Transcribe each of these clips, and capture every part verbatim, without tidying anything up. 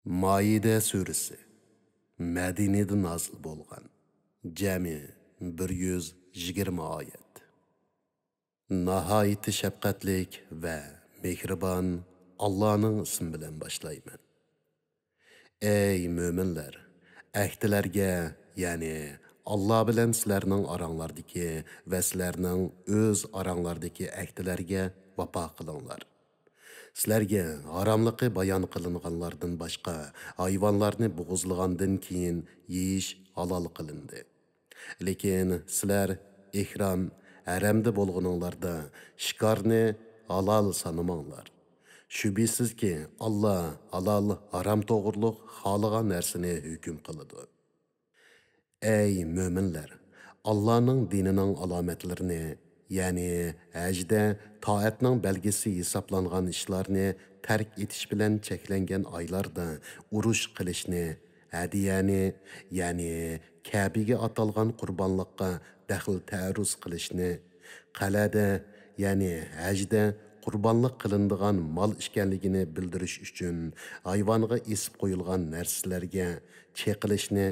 مائىدە سۈرىسى. مەدىنىدە نازىل بولغان. جەمئىي بىر يۈز يىگىرمە ئايەت. ناھايىتى شەپقەتلىك ۋە مېھرىبان ئاللانىڭ ئىسمى بىلەن باشلايمەن. ئەي مۆمىنلەر! ئەھدىلەرگە، يەنى ئاللا بىلەن سىلەرنىڭ ئاراڭلاردىكى ۋە سىلەرنىڭ ئۆز ئاراڭلاردىكى ئەھدىلەرگە ۋاپا قىلىڭلار. سىلەرگە ھاراملىقى بايان قىلىنغانلاردىن باشقا ھايۋانلارنى بوغۇزلىغاندىن كېيىن يېيىش ھالال قىلىندى. لېكىن سىلەر ئېھرام، ھەرەمدە بولغىنىڭلاردا شىكارنى ھالال سانىماڭلار. شۈبھىسىزكى، ئاللا ھالال، ھارام توغرۇلۇق خالىغان نەرسىنى ھۆكۈم قىلىدۇ. ئەي مۆمىنلەر! ئاللانىڭ دىنىنىڭ ئالامەتلىرىنى، يەنى ھەجدە تائەتنىڭ بەلگىسى ھېسابلانغان ئىشلارنى تەرك ئېتىش بىلەن چەكلەنگەن ئايلاردا ئۇرۇش قىلىشنى، ھەدىيەنى، يەنى كەبىگە ئاتالغان قۇربانلىققا دەخلى تەئەررۇز قىلىشنى، قەلئەدە، يەنى ھەجدە قۇربانلىق قىلىنىدىغان مال ئىكەنلىكىنى بىلدۈرۈش ئۈچۈن ھايۋانغا ئېسىپ قويۇلغان نەرسىلەرگە چېقىلىشنى،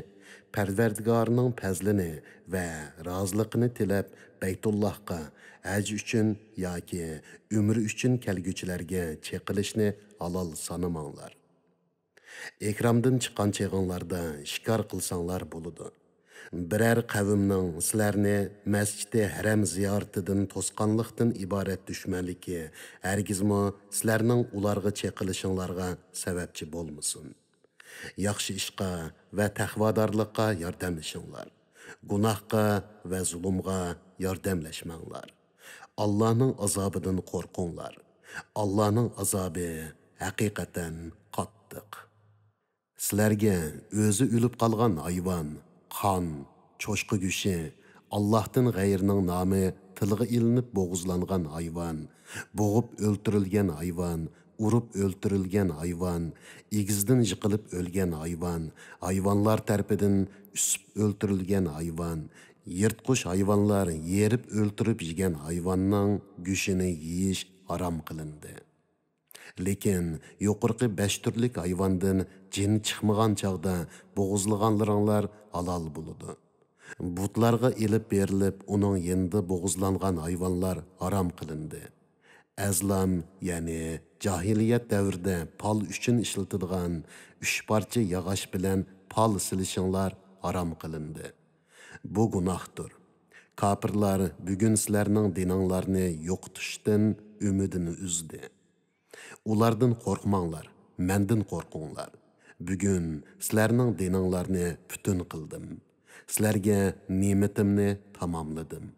پەرۋەردىگارنىڭ پەزلىنى ۋە رازىلىقىنى تىلەپ بەيتۇللاھقا ھەج ئۈچۈن ياكى ئۆمرە ئۈچۈن كەلگۈچىلەرگە چېقىلىشنى ھالال سانىماڭلار. ئېھرامدىن چىققان چېغىڭلاردا شىكار قىلساڭلار بولىدۇ. بىرەر قەۋمنىڭ سىلەرنى مەسچىتى ھەرەم زىيارىتىدىن توسقانلىقتىن ئىبارەت دۈشمەنلىكى ھەرگىزمۇ سىلەرنىڭ ئۇلارغا چېقىلىشىڭلارغا سەۋەبچى بولمىسۇن. ياخشى ئىشقا ۋە تەقۋادارلىققا ياردەملىشىڭلار. گۇناھقا ۋە زۇلۇمغا ياردەملەشمەڭلار. ئاللانىڭ ئازابىدىن قورقۇڭلار. ئاللانىڭ ئازابى ھەقىقەتەن قاتتىق. سىلەرگە ئۆزى ئۆلۈپ قالغان ھايۋان، قان، چوشقا گۆشى، ئاللاھتىن غەيرىنىڭ نامى تىلغا ئېلىنىپ بوغۇزلانغان ھايۋان، بوغۇپ ئۆلتۈرۈلگەن ھايۋان، ئۇرۇپ ئۆلتۈرۈلگەن ھايۋان، ئېگىزدىن يىقىلىپ ئۆلگەن ھايۋان، ھايۋانلار تەرىپىدىن ئۈسۈپ ئۆلتۈرۈلگەن ھايۋان، يىرتقۇچ ھايۋانلار يېرىپ ئۆلتۈرۈپ يېگەن ھايۋاننىڭ گۆشىنى يېيىش ھارام قىلىندى. لېكىن يۇقىرىقى بەش تۈرلۈك ھايۋاندىن جىن چىقمىغان چاغدا بوغۇزلىغانلىرىڭلار ھالال بولىدۇ. بۇتلارغا ئېلىپ بېرىلىپ، ئۇنىڭ يېنىدا بوغۇزلانغان ھايۋانلار ھارام قىلىندى. ئەزلام، يەنى جاھىلىيەت دەۋرىدە پال ئۈچۈن ئىشلىتىدىغان ئۈچ پارچە ياغاچ بىلەن پال سېلىشىڭلار ھارام قىلىندى. بۇ گۇناھتۇر. كاپىرلار بۈگۈن سىلەرنىڭ دىنىڭلارنى يوقىتىشتىن ئۈمىدىنى ئۈزدى. ئۇلاردىن قورقماڭلار، مەندىن قورقۇڭلار. بۈگۈن سىلەرنىڭ دىنىڭلارنى پۈتۈن قىلدىم. سىلەرگە نېمىتىمنى تاماملىدىم.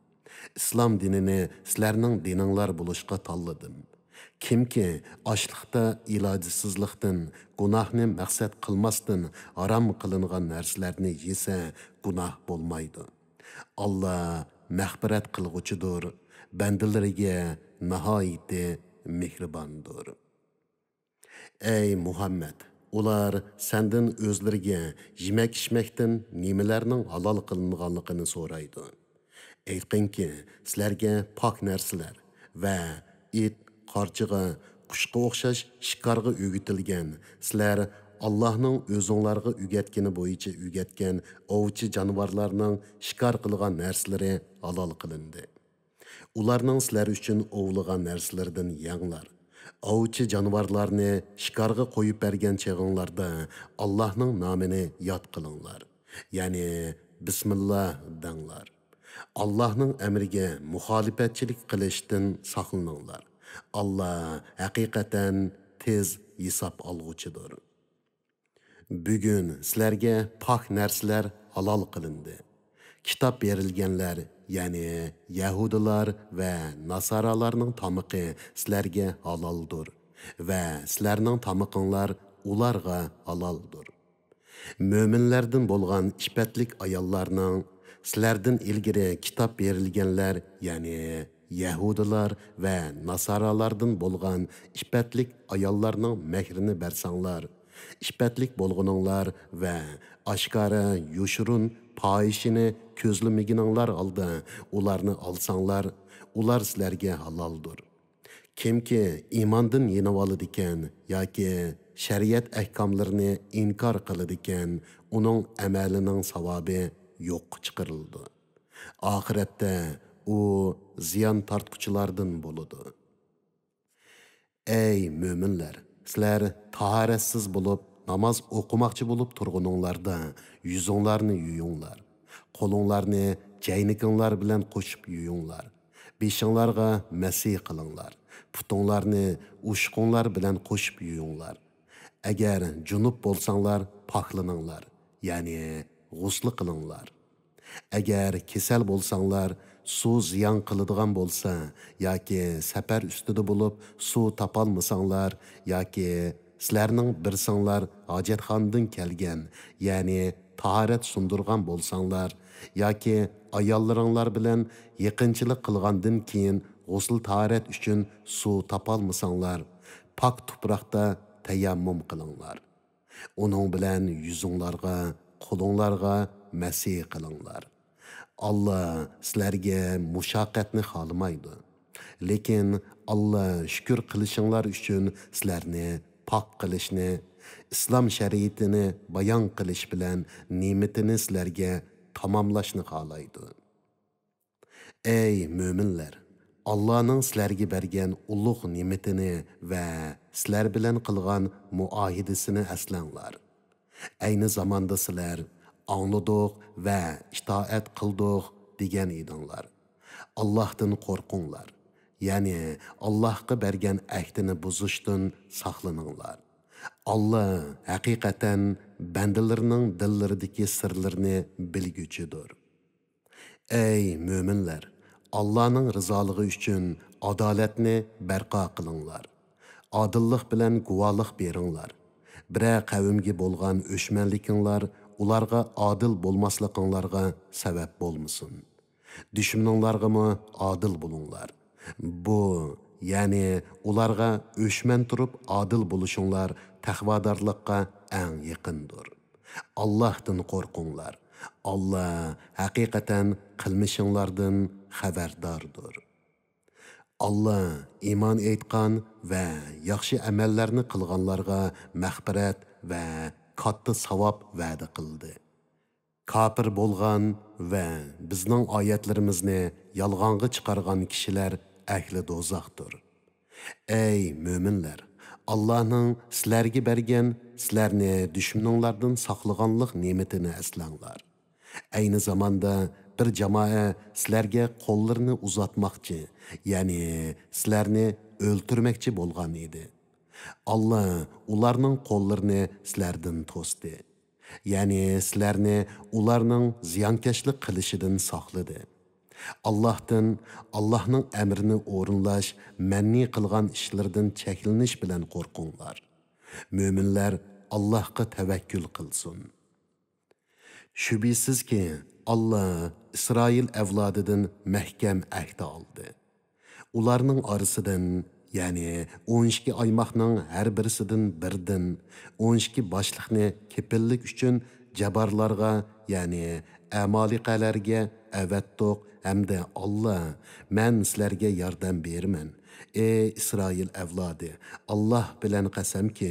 ئىسلام دىنىنى سىلەرنىڭ دىنىڭلار بولۇشقا تاللىدىم. كىمكى ئاچلىقتا ئىلاجسىزلىقتىن، گۇناھنى مەقسەت قىلماستىن ھارام قىلىنغان نەرسىلەرنى يېسە، گۇناھ بولمايدۇ. ئاللا مەغپىرەت قىلغۇچىدۇر، بەندىلىرىگە ناھايىتى مېھرىباندۇر. ئەي مۇھەممەد، ئۇلار سەندىن ئۆزلىرىگە يېمەك-ئىچمەكتىن نېمىلەرنىڭ ھالال قىلىنغانلىقىنى سورايدۇ. ئېيتقىنكى، سىلەرگە پاك نەرسىلەر ۋە ئىت، قارچىغا، قۇشقا ئوخشاش شىكارغا ئۆگىتىلگەن، سىلەر ئاللاھنىڭ ئۆزۈڭلارغا ئۆگەتكىنى بويىچە ئۆگەتكەن ئوۋچى جانىۋارلارنىڭ شىكار قىلغان نەرسىلىرى ھالال قىلىندى. ئۇلارنىڭ سىلەر ئۈچۈن ئوۋلىغان نەرسىلىرىدىن يەڭلار. ئوۋچى جانىۋارلارنى شىكارغا قويۇپ بەرگەن چېغىڭلاردا ئاللاھنىڭ نامىنى ياد قىلىڭلار. يەنى بىسمىللا دەڭلار. ئاللاھنىڭ ئەمرىگە مۇخالىپەتچىلىك قىلىشتىن ساقلىنىڭلار. ئاللا ھەقىقەتەن تېز ھېساب ئالغۇچىدۇر. بۈگۈن سىلەرگە پاك نەرسىلەر ھالال قىلىندى. كىتاب بېرىلگەنلەر، يەنى يەھۇدىيلار ۋە ناسارالارنىڭ تامىقى سىلەرگە ھالالدۇر ۋە سىلەرنىڭ تامىقىڭلار ئۇلارغا ھالالدۇر. مۆمىنلەردىن بولغان ئىپپەتلىك ئاياللارنىڭ، سىلەردىن ئىلگىرى كىتاب بېرىلگەنلەر، يەنى يەھۇدىيلار ۋە ناسارالاردىن بولغان ئىپپەتلىك ئاياللارنىڭ مەھرىنى بەرسەڭلار، ئىپپەتلىك بولغىنىڭلار ۋە ئاشكارا يوشۇرۇن پاھىشىنى كۆزلىمىگىنىڭلار ھالدا ئۇلارنى ئالساڭلار، ئۇلار سىلەرگە ھالالدۇر. كىمكى ئىماندىن يېنىۋالىدىكەن ياكى شەرىئەت ئەھكاملىرىنى ئىنكار قىلىدىكەن، ئۇنىڭ ئەمەلىنىڭ ساۋابى يوققا چىقىرىلىدۇ. ئاخىرەتتە ئۇ زىيان تارتقۇچىلاردىن بولىدۇ. ئەي مۆمىنلەر، سىلەر تاھارەتسىز بولۇپ، ناماز ئوقۇماقچى بولۇپ تۇرغىنىڭلاردا يۈزۈڭلارنى يۇيۇڭلار. قولۇڭلارنى جەينىكىڭلار بىلەن قوشۇپ يۇيۇڭلار. بېشىڭلارغا مەسىھ قىلىڭلار. پۇتۇڭلارنى ئۇششۇقۇڭلار بىلەن قوشۇپ يۇيۇڭلار. ئەگەر جۇنۇپ بولساڭلار، پاكلىنىڭلار، يەنى غۇسلى قىلىڭلار. ئەگەر كېسەل بولساڭلار، سۇ زىيان قىلىدىغان بولسا ياكى سەپەر ئۈستىدە بولۇپ سۇ تاپالمىساڭلار ياكى سىلەرنىڭ بىرسىڭلار ھاجەتخانىدىن كەلگەن، يەنى تاھارەت سۇندۇرغان بولساڭلار ياكى ئاياللىرىڭلار بىلەن يېقىنچىلىق قىلغاندىن كېيىن غۇسۇل تاھارەت ئۈچۈن سۇ تاپالمىساڭلار، پاك تۇپراقتا تەيەممۇم قىلىڭلار. ئۇنىڭ بىلەن يۈزۈڭلارغا، قولۇڭلارغا مەسىھ قىلىڭلار. ئاللا سىلەرگە مۇشەققەتنى خالىمايدۇ. لېكىن ئاللا شۈكۈر قىلىشىڭلار ئۈچۈن سىلەرنى پاك قىلىشنى، ئىسلام شەرىئىتىنى بايان قىلىش بىلەن نېمىتىنى سىلەرگە تاماملاشنى خالايدۇ. ئەي مۆمىنلەر! ئاللانىڭ سىلەرگە بەرگەن ئۇلۇغ نېمىتىنى ۋە سىلەر بىلەن قىلغان مۇئاھىدىسىنى ئەسلەڭلار. ئەينى زاماندا سىلەر «ئاڭلىدۇق ۋە ئىتائەت قىلدۇق» دېگەن ئىدىڭلار. ئاللاھتىن قورقۇڭلار، يەنى ئاللاھقا بەرگەن ئەھدىنى بۇزۇشتىن ساقلىنىڭلار. ئاللا ھەقىقەتەن بەندىلىرىنىڭ دىللىرىدىكى سىرلىرىنى بىلگۈچىدۇر. ئەي مۆمىنلەر! ئاللانىڭ رىزالىقى ئۈچۈن ئادالەتنى بەرپا قىلىڭلار. ئادىللىق بىلەن گۇۋاھلىق بېرىڭلار. بىرەر قەۋمگە بولغان ئۆچمەنلىكىڭلار ئۇلارغا ئادىل بولماسلىقىڭلارغا سەۋەب بولمىسۇن. دۈشمىنىڭلارغىمۇ ئادىل بولۇڭلار. بۇ، يەنى ئۇلارغا ئۆچمەن تۇرۇپ ئادىل بولۇشۇڭلار تەقۋادارلىققا ئەڭ يېقىندۇر. ئاللاھتىن قورقۇڭلار. ئاللا ھەقىقەتەن قىلمىشىڭلاردىن خەۋەرداردۇر. ئاللا ئىمان ئېيتقان ۋە ياخشى ئەمەللەرنى قىلغانلارغا مەغپىرەت ۋە كاتتا ساۋاب ۋەدە قىلدى. كاپىر بولغان ۋە بىزنىڭ ئايەتلىرىمىزنى يالغانغا چىقارغان كىشىلەر ئەھلى دوزاختۇر. ئەي مۆمىنلەر! ئاللانىڭ سىلەرگە بەرگەن، سىلەرنى دۈشمىنىڭلاردىن ساقلىغانلىق نېمىتىنى ئەسلەڭلار. ئەينى زاماندا بىر جامائە سىلەرگە قوللىرىنى ئۇزاتماقچى، يەنى سىلەرنى ئۆلتۈرمەكچى بولغان ئىدى. ئاللا ئۇلارنىڭ قوللىرىنى سىلەردىن توستى. يەنى سىلەرنى ئۇلارنىڭ زىيانكەشلىك قىلىشىدىن ساقلىدى. ئاللاھتىن، ئاللاھنىڭ ئەمرىنى ئورۇنلاش، مەننى قىلغان ئىشلىرىدىن چەكلىنىش بىلەن قورقۇڭلار. مۆمىنلەر ئاللاھقا تەۋەككۈل قىلسۇن. شۈبھىسىزكى، ئاللا ئىسرائىل ئەۋلادىدىن مەھكەم ئەھدە ئالدى. ئۇلارنىڭ ئارىسىدىن، يەنى ئون ئىككى ئايماقنىڭ ھەر بىرسىدىن بىردىن، ئون ئىككى باشلىقنى كېپىللىك ئۈچۈن جابارلارغا، يەنى ئەمالىقەلەرگە ئەۋەتتۇق ھەمدە ئاللا، مەن سىلەرگە ياردەم بېرىمەن. ئەي ئىسرائىل ئەۋلادى، ئاللا بىلەن قەسەمكى،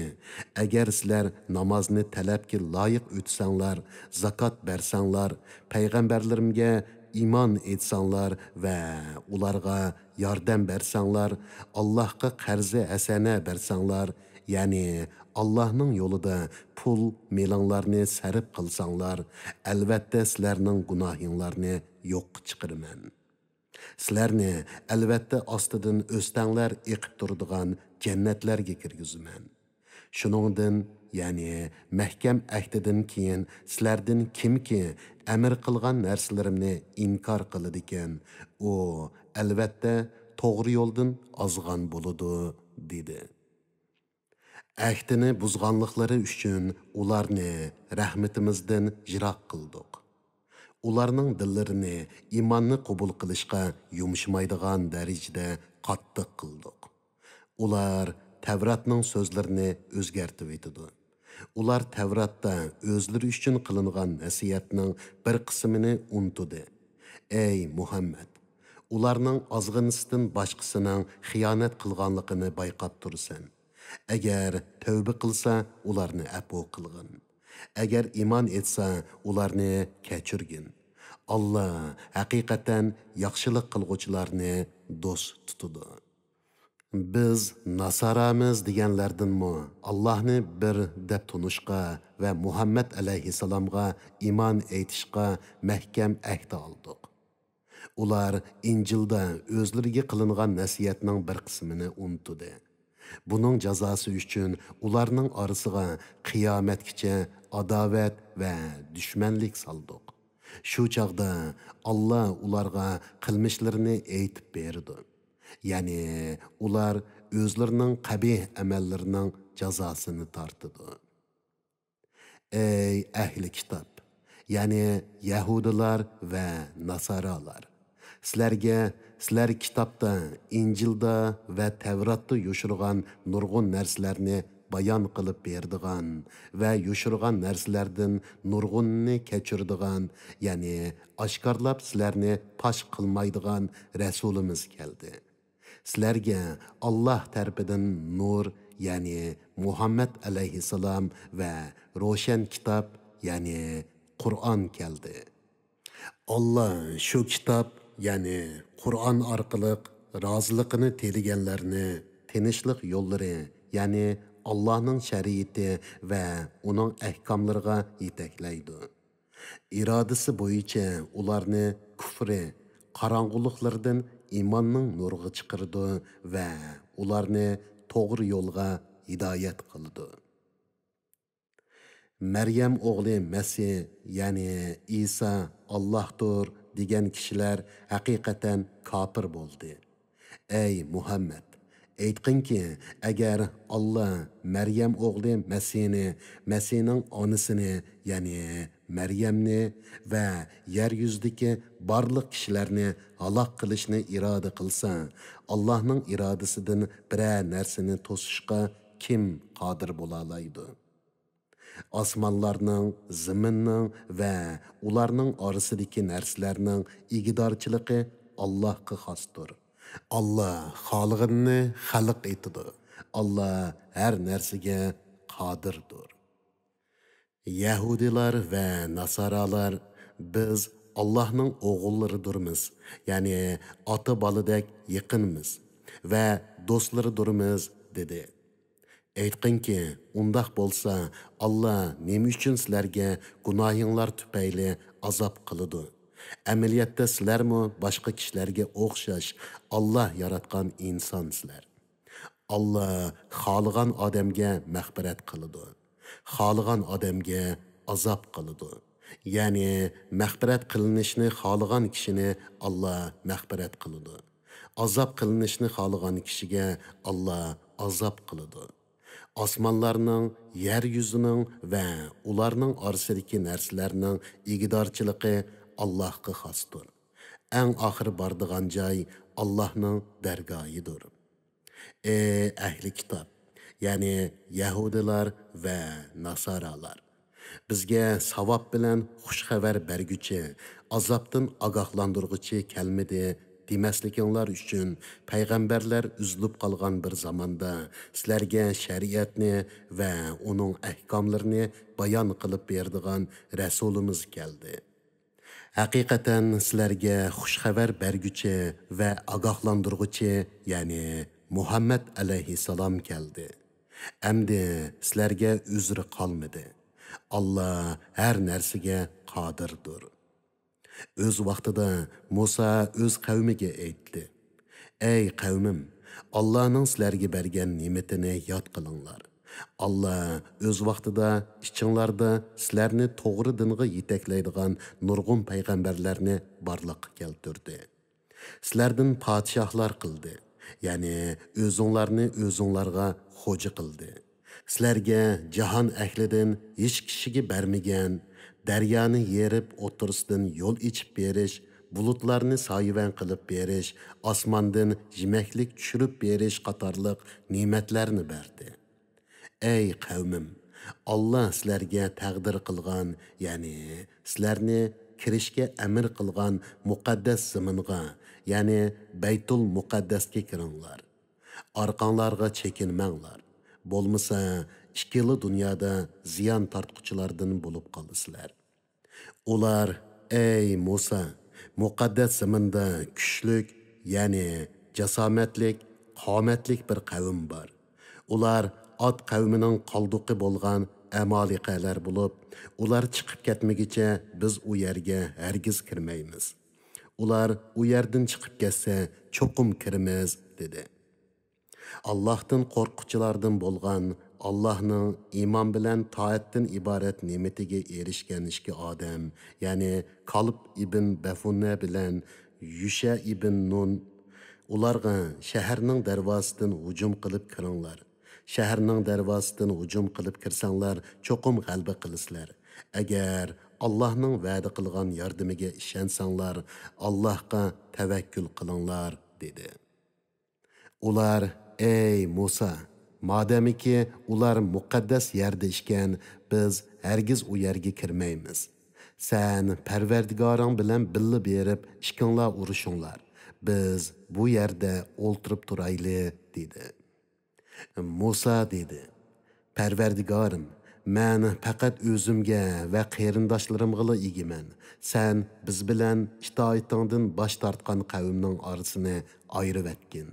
ئەگەر سىلەر نامازنى تەلەپكە لايىق ئۆتىسەڭلار، زاكات بەرسەڭلار، پەيغەمبەرلىرىمگە ئىمان ئېيتساڭلار ۋە ئۇلارغا ياردەم بەرسەڭلار، ئاللاھقا قەرزى ھەسەنە بەرسەڭلار، يەنى ئاللاھنىڭ يولىدا پۇل، مېلىڭلارنى سەرپ قىلساڭلار، ئەلۋەتتە سىلەرنىڭ گۇناھىڭلارنى يوققا چىقىرىمەن. سىلەرنى ئەلۋەتتە ئاستىدىن ئۆستەڭلەر ئېقىپ تۇرىدىغان جەننەتلەرگە كىرگۈزىمەن. شۇنىڭدىن، يەنى مەھكەم ئەھدىدىن كېيىن سىلەردىن كىمكى ئەمىر قىلغان نەرسىلىرىمنى ئىنكار قىلىدىكەن، ئۇ ئەلۋەتتە توغرا يولدىن ئازغان بولىدۇ، دېدى. ئەھدىنى بۇزغانلىقلىرى ئۈچۈن ئۇلارنى رەھمىتىمىزدىن يىراق قىلدۇق. ئۇلارنىڭ دىللىرىنى ئىماننى قوبۇل قىلىشقا يۇمشىمايدىغان دەرىجىدە قاتتىق قىلدۇق. ئۇلار تەۋراتنىڭ سۆزلىرىنى ئۆزگەرتىۋېتىدۇ. ئۇلار تەۋراتتا ئۆزلىرى ئۈچۈن قىلىنغان نەسىھەتنىڭ بىر قىسمىنى ئۇنتۇدى. ئەي مۇھەممەد! ئۇلارنىڭ ئازغىنىسىدىن باشقىسىنىڭ خىيانەت قىلغانلىقىنى بايقاپ تۇرىسەن. ئەگەر تەۋبە قىلسا، ئۇلارنى ئەپۇ قىلغىن. ئەگەر ئىمان ئېيتسا، ئۇلارنى كەچۈرگىن. ئاللا ھەقىقەتەن ياخشىلىق قىلغۇچىلارنى دوست تۇتىدۇ. بىز ناسارامىز دېگەنلەردىنمۇ ئاللاھنى بىر دەپ تونۇشقا ۋە مۇھەممەد ئەلەيھىسسالامغا ئىمان ئېيتىشقا مەھكەم ئەھدە ئالدۇق. ئۇلار ئىنجىلدا ئۆزلىرىگە قىلىنغان نەسىھەتنىڭ بىر قىسمىنى ئۇنتۇدى. بۇنىڭ جازاسى ئۈچۈن ئۇلارنىڭ ئارىسىغا قىيامەتكىچە ئاداۋەت ۋە دۈشمەنلىك سالدۇق. شۇ چاغدا ئاللا ئۇلارغا قىلمىشلىرىنى ئېيتىپ بېرىدۇ. يەنى ئۇلار ئۆزلىرىنىڭ قەبىھ ئەمەللىرىنىڭ جازاسىنى تارتىدۇ. ئەي ئەھلى كىتاب، يەنى يەھۇدىيلار ۋە ناسارالار! سىلەرگە سىلەر كىتابتا، ئىنجىلدا ۋە تەۋراتتا يوشۇرغان نۇرغۇن نەرسىلەرنى بايان قىلىپ بېرىدىغان ۋە يوشۇرغان نەرسىلەردىن نۇرغۇنىنى كەچۈرىدىغان، يەنى ئاشكارىلاپ سىلەرنى پاش قىلمايدىغان رەسۇلىمىز كەلدى. سىلەرگە ئاللاھ تەرىپىدىن نۇر، يەنى مۇھەممەد ئەلەيھىسسالام ۋە روشەن كىتاب، يەنى قۇرئان كەلدى. ئاللاھ شۇ كىتاب، يەنى قۇرئان ئارقىلىق رازىلىقىنى تىلىگەنلەرنى تىنچلىق يوللىرى، يەنى ئاللاھنىڭ شەرىئىتى ۋە ئۇنىڭ ئەھكاملىرىغا يېتەكلەيدۇ. ئىرادىسى بويىچە ئۇلارنى كۇفرى قاراڭغۇلۇقلىرىدىن ئىماننىڭ نۇرىغا چىقىرىدۇ ۋە ئۇلارنى توغرا يولغا ھىدايەت قىلىدۇ. مەريەم ئوغلى مەسىھ، يەنى ئىسا ئاللاھتۇر دېگەن كىشىلەر ھەقىقەتەن كاپىر بولدى. ئەي مۇھەممەد! ئېيتقىنكى، ئەگەر ئاللا مەريەم ئوغلى مەسىھنى، مەسىھنىڭ ئانىسىنى، يەنى مەريەمنى ۋە يەر يۈزىدىكى بارلىق كىشىلەرنى ھالاك قىلىشنى ئىرادە قىلسا، ئاللاھنىڭ ئىرادىسىدىن بىرەر نەرسىنى توسۇشقا كىم قادىر بولالايدۇ؟ ئاسمانلارنىڭ، زېمىننىڭ ۋە ئۇلارنىڭ ئارىسىدىكى نەرسىلەرنىڭ ئىگىدارچىلىقى ئاللاھقا خاستۇر. ئاللا خالىغىنىنى خەلق ئېتىدۇ. ئاللا ھەر نەرسىگە قادىردۇر. يەھۇدىيلار ۋە ناسارالار، بىز ئاللاھنىڭ ئوغۇللىرىدۇرمىز، يەنى ئاتا-بالىدەك يېقىنمىز ۋە دوستلىرىدۇرمىز، دېدى. ئېيتقىنكى، ئۇنداق بولسا، ئاللا نېمە ئۈچۈن سىلەرگە گۇناھىڭلار تۈپەيلى ئازاب قىلىدۇ؟ ئەمەلىيەتتە سىلەرمۇ باشقا كىشىلەرگە ئوخشاش ئاللا ياراتقان ئىنسانسىلەر. ئاللا خالىغان ئادەمگە مەغپىرەت قىلىدۇ، خالىغان ئادەمگە ئازاب قىلىدۇ. يەنى مەغپىرەت قىلىنىشنى خالىغان كىشىنى ئاللا مەغپىرەت قىلىدۇ. ئازاب قىلىنىشنى خالىغان كىشىگە ئاللا ئازاب قىلىدۇ. ئاسمانلارنىڭ، يەر يۈزىنىڭ ۋە ئۇلارنىڭ ئارىسىدىكى نەرسىلەرنىڭ ئىگىدارچىلىقى ئاللاھقا خاستۇر. ئەڭ ئاخىرى بارىدىغان جاي ئاللاھنىڭ دەرگاھىدۇر. ئەي ئەھلى كىتاب، يەنى يەھۇدىيلار ۋە ناسارالار! بىزگە ساۋاب بىلەن خۇش خەۋەر بەرگۈچى، ئازابتىن ئاگاھلاندۇرغۇچى كەلمىدى دېمەسلىكىڭلار ئۈچۈن، پەيغەمبەرلەر ئۈزۈلۈپ قالغان بىر زاماندا سىلەرگە شەرىئەتنى ۋە ئۇنىڭ ئەھكاملىرىنى بايان قىلىپ بېرىدىغان رەسۇلىمىز كەلدى. ھەقىقەتەن سىلەرگە خۇش خەۋەر بەرگۈچى ۋە ئاگاھلاندۇرغۇچى، يەنى مۇھەممەد ئەلەيھىسسالام كەلدى. ئەمدى سىلەرگە ئۆزرى قالمىدى. ئاللا ھەر نەرسىگە قادىردۇر. ئۆز ۋاقتىدا مۇسا ئۆز قەۋمىگە ئېيتتى: ئەي قەۋمىم، ئاللانىڭ سىلەرگە بەرگەن نېمىتىنى ياد قىلىڭلار. ئاللا ئۆز ۋاقتىدا ئىچىڭلاردا سىلەرنى توغرا دىنغا يېتەكلەيدىغان نۇرغۇن پەيغەمبەرلەرنى بارلىققا كەلتۈردى. سىلەردىن پادىشاھلار قىلدى، يەنى ئۆزۈڭلارنى ئۆزۈڭلارغا خوجا قىلدى. سىلەرگە جاھان ئەھلىدىن ھېچ كىشىگە بەرمىگەن، دەريانى يېرىپ ئوتتۇرىسىدىن يول ئېچىپ بېرىش، بۇلۇتلارنى سايىۋەن قىلىپ بېرىش، ئاسماندىن يېمەكلىك چۈشۈرۈپ بېرىش قاتارلىق نېمەتلەرنى بەردى. ئەي قەۋمىم، ئاللا سىلەرگە تەقدىر قىلغان، يەنى سىلەرنى كىرىشكە ئەمر قىلغان مۇقەددەس زېمىنغا، يەنى بەيتۇل مۇقەددەسكە كىرىڭلار. ئارقاڭلارغا چېكىنمەڭلار. بولمىسا، ئىككىلا دۇنيادا زىيان تارتقۇچىلاردىن بولۇپ قالىسىلەر. ئۇلار، ئەي مۇسا، مۇقەددەس زېمىندا كۈچلۈك، يەنى جاسامەتلىك، قامەتلىك بىر قەۋم بار. ئۇلار ئاد قەۋمىنىڭ قالدۇقى بولغان ئەمالىقەلەر بولۇپ، ئۇلار چىقىپ كەتمىگۈچە بىز ئۇ يەرگە ھەرگىز كىرمەيمىز. ئۇلار ئۇ يەردىن چىقىپ كەتسە، چوقۇم كىرىمىز، دېدى. ئاللاھتىن قورققۇچىلاردىن بولغان، ئاللاھنىڭ ئىمان بىلەن تائەتتىن ئىبارەت نېمىتىگە ئېرىشكەن ئىككى ئادەم، يەنى كالىب ئىبن بەفۇنە بىلەن يۈشە ئىبن نۇن، ئۇلارغا، شەھەرنىڭ دەرۋازىسىدىن ھۇجۇم قىلىپ كىرىڭلار. شەھەرنىڭ دەرۋازىسىدىن ھۇجۇم قىلىپ كىرسەڭلار، چوقۇم غەلىبە قىلىسىلەر. ئەگەر ئاللاھنىڭ ۋەدە قىلغان ياردىمىگە ئىشەنسەڭلار، ئاللاھقا تەۋەككۈل قىلىڭلار، دېدى. ئۇلار، ئەي مۇسا، مادەمكى ئۇلار مۇقەددەس يەردە ئىكەن، بىز ھەرگىز ئۇ يەرگە كىرمەيمىز. سەن پەرۋەردىگارىڭ بىلەن بىللە بېرىپ ئىككىڭلار ئۇرۇشۇڭلار، بىز بۇ يەردە ئولتۇرۇپ تۇرايلى، دېدى. مۇسا دېدى، پەرۋەردىگارىم، مەن پەقەت ئۆزۈمگە ۋە قېرىنداشلىرىمغىلا ئىگىمەن. سەن بىز بىلەن ئىتائىتىڭدىن باش تارتقان قەۋمنىڭ ئارىسىنى ئايرىۋەتكىن.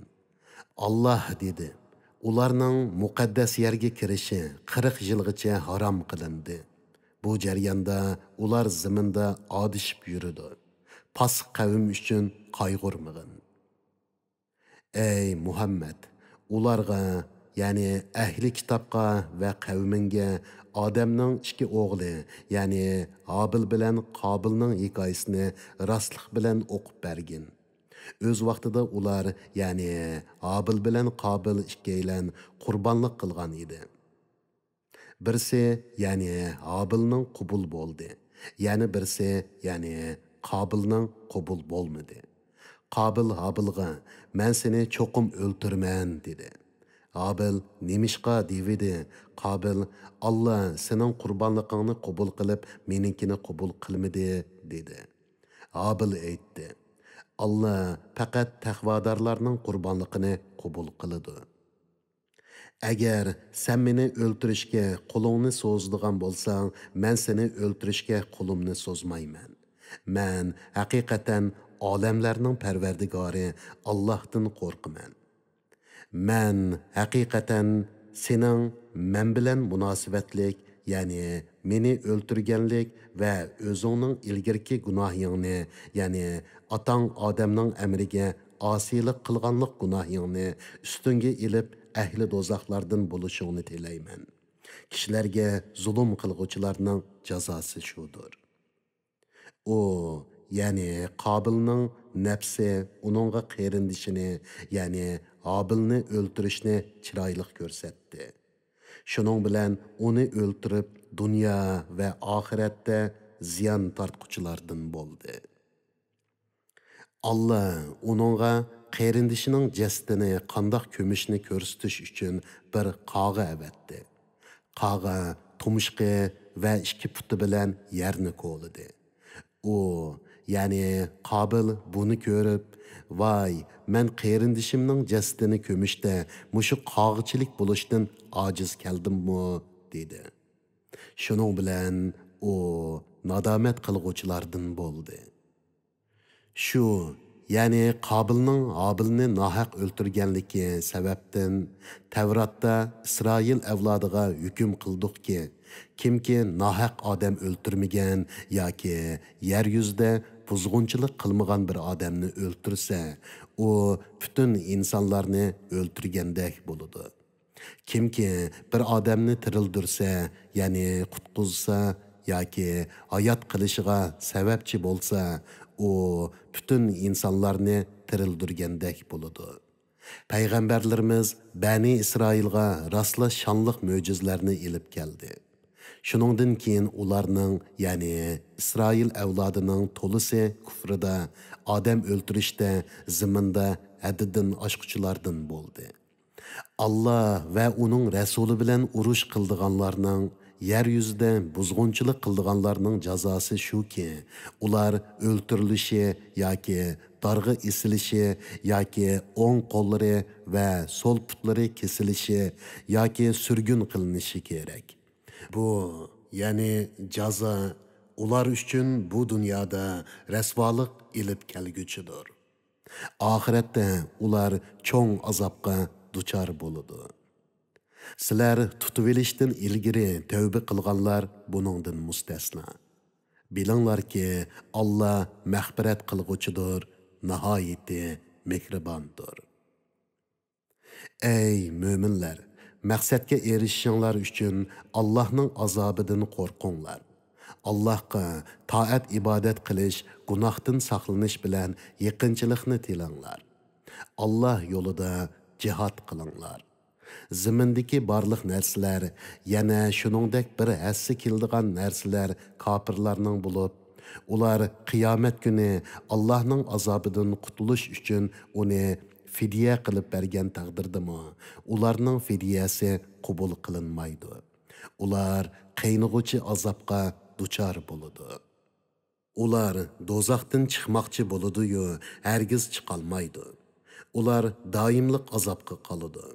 ئاللاھ دېدى، ئۇلارنىڭ مۇقەددەس يەرگە كىرىشى قىرىق يىلغىچە ھارام قىلىندى. بۇ جەرياندا ئۇلار زېمىندا ئادىشىپ يۈرىدۇ. پاسىق قەۋم ئۈچۈن قايغۇرمىغىن. ئەي مۇھەممەد، ئۇلارغا، يەنى ئەھلى كىتابقا ۋە قەۋمىڭگە ئادەمنىڭ ئىككى ئوغلى، يەنى ھابىل بىلەن قابىلنىڭ ھېكايىسىنى راستلىق بىلەن ئوقۇپ بەرگىن. ئۆز ۋاقتىدا ئۇلار، يەنى ھابىل بىلەن قابىل ئىككىيلەن قۇربانلىق قىلغان ئىدى. بىرسى، يەنى ھابىلنىڭ قوبۇل بولدى، يەنە بىرسى، يەنى قابىلنىڭ قوبۇل بولمىدى. قابىل ھابىلغا، مەن سېنى چوقۇم ئۆلتۈرىمەن، دېدى. ھابىل، نېمىشقا؟ دېۋىدى. قابىل، ئاللا سېنىڭ قۇربانلىقىڭنى قوبۇل قىلىپ، مېنىڭكىنى قوبۇل قىلمىدى، دېدى. ھابىل ئېيتتى، ئاللا پەقەت تەقۋادارلارنىڭ قۇربانلىقىنى قوبۇل قىلىدۇ. ئەگەر سەن مېنى ئۆلتۈرۈشكە قولۇڭنى سوزىدىغان بولساڭ، مەن سېنى ئۆلتۈرۈشكە قولۇمنى سوزمايمەن. مەن ھەقىقەتەن ئالەملەرنىڭ پەرۋەردىگارى ئاللاھتىن قورقىمەن. مەن ھەقىقەتەن سېنىڭ مەن بىلەن مۇناسىۋەتلىك، يەنى مېنى ئۆلتۈرگەنلىك ۋە ئۆزۈڭنىڭ ئىلگىرىكى گۇناھىڭنى، يەنى ئاتاڭ ئادەمنىڭ ئەمرىگە ئاسىيلىق قىلغانلىق گۇناھىڭنى ئۈستۈڭگە ئېلىپ، ئەھلى دوزاخلاردىن بولۇشۇڭنى تىلەيمەن. كىشىلەرگە زۇلۇم قىلغۇچىلارنىڭ جازاسى شۇدۇر. ئۇ، يەنى قابىلنىڭ نەپسى ئۇنىڭغا قېرىندىشىنى، يەنى ھابىلنى ئۆلتۈرۈشنى چىرايلىق كۆرسەتتى. شۇنىڭ بىلەن ئۇنى ئۆلتۈرۈپ، دۇنيا ۋە ئاخىرەتتە زىيان تارتقۇچىلاردىن بولدى. ئاللا ئۇنىڭغا قېرىندىشىنىڭ جەسىتىنى قانداق كۆمۈشنى كۆرسىتىش ئۈچۈن بىر قاغا ئەۋەتتى. قاغا تۇمشۇقى ۋە ئىككى پۇتى بىلەن يەرنى كولىدى. ئۇ، يەنى قابىل بۇنى كۆرۈپ، ۋاي، مەن قېرىندىشىمنىڭ جەسىتىنى كۆمۈشتە مۇشۇ قاغىچىلىك بولۇشتىن ئاجىز كەلدىممۇ؟ دېدى. شۇنىڭ بىلەن ئۇ نادامەت قىلغۇچىلاردىن بولدى. شۇ، يەنى قابىلنىڭ ھابىلنى ناھەق ئۆلتۈرگەنلىكى سەۋەبتىن تەۋراتتا ئىسرائىل ئەۋلادىغا ھۆكۈم قىلدۇقكى، كىمكى ناھەق ئادەم ئۆلتۈرمىگەن ياكى يەر يۈزىدە بۇزغۇنچىلىق قىلمىغان بىر ئادەمنى ئۆلتۈرسە، ئۇ پۈتۈن ئىنسانلارنى ئۆلتۈرگەندەك بولىدۇ. كىمكى بىر ئادەمنى تىرىلدۈرسە، يەنى قۇتقۇزسا ياكى ھايات قېلىشىغا سەۋەبچى بولسا، ئۇ پۈتۈن ئىنسانلارنى تىرىلدۈرگەندەك بولىدۇ. پەيغەمبەرلىرىمىز بەنى ئىسرائىلغا راستلا شانلىق مۆجىزىلەرنى ئېلىپ كەلدى. شۇنىڭدىن كېيىن ئۇلارنىڭ، يەنى ئىسرائىل ئەۋلادىنىڭ تولىسى كۇفرىدا، ئادەم ئۆلتۈرۈشتە، زېمىندا ھەددىدىن ئاشقۇچىلاردىن بولدى. ئاللا ۋە ئۇنىڭ رەسۇلى بىلەن ئۇرۇش قىلىدىغانلارنىڭ، يەر يۈزىدە بۇزغۇنچىلىق قىلىدىغانلارنىڭ جازاسى شۇكى، ئۇلار ئۆلتۈرۈلۈشى ياكى دارغا ئېسىلىشى ياكى ئوڭ قوللىرى ۋە سول پۇتلىرى كېسىلىشى ياكى سۈرگۈن قىلىنىشى كېرەك. بۇ، يەنى جازا، ئۇلار ئۈچۈن بۇ دۇنيادا رەسۋالىق ئېلىپ كەلگۈچىدۇر. ئاخىرەتتە ئۇلار چوڭ ئازابقا دۇچار بولىدۇ. سىلەر تۇتۇۋېلىشتىن ئىلگىرى تەۋبە قىلغانلار بۇنىڭدىن مۇستەسنا. بىلىڭلاركى، ئاللا مەغپىرەت قىلغۇچىدۇر، ناھايىتى مېھرىباندۇر. ئەي مۆمىنلەر، مەقسەتكە ئېرىشىشىڭلار ئۈچۈن ئاللاھنىڭ ئازابىدىن قورقۇڭلار. ئاللاھقا تائەت-ئىبادەت قىلىش گۇناھتىن ساقلىنىش بىلەن يېقىنچىلىقنى تىلەڭلار. ئاللاھ يولىدا جىھاد قىلىڭلار. زېمىندىكى بارلىق نەرسىلەر، يەنە شۇنىڭدەك بىر ھەسسە كېلىدىغان نەرسىلەر كاپىرلارنىڭ بولۇپ، ئۇلار قىيامەت كۈنى ئاللاھنىڭ ئازابىدىن قۇتۇلۇش ئۈچۈن ئۇنى فىدىيە قىلىپ بەرگەن تەقدىردىمۇ، ئۇلارنىڭ فىدىيەسى قوبۇل قىلىنمايدۇ. ئۇلار قىينىغۇچى ئازابقا دۇچار بولىدۇ. ئۇلار دوزاختىن چىقماقچى بولىدۇ-يۇ، ھەرگىز چىقالمايدۇ. ئۇلار دائىملىق ئازابقا قالىدۇ.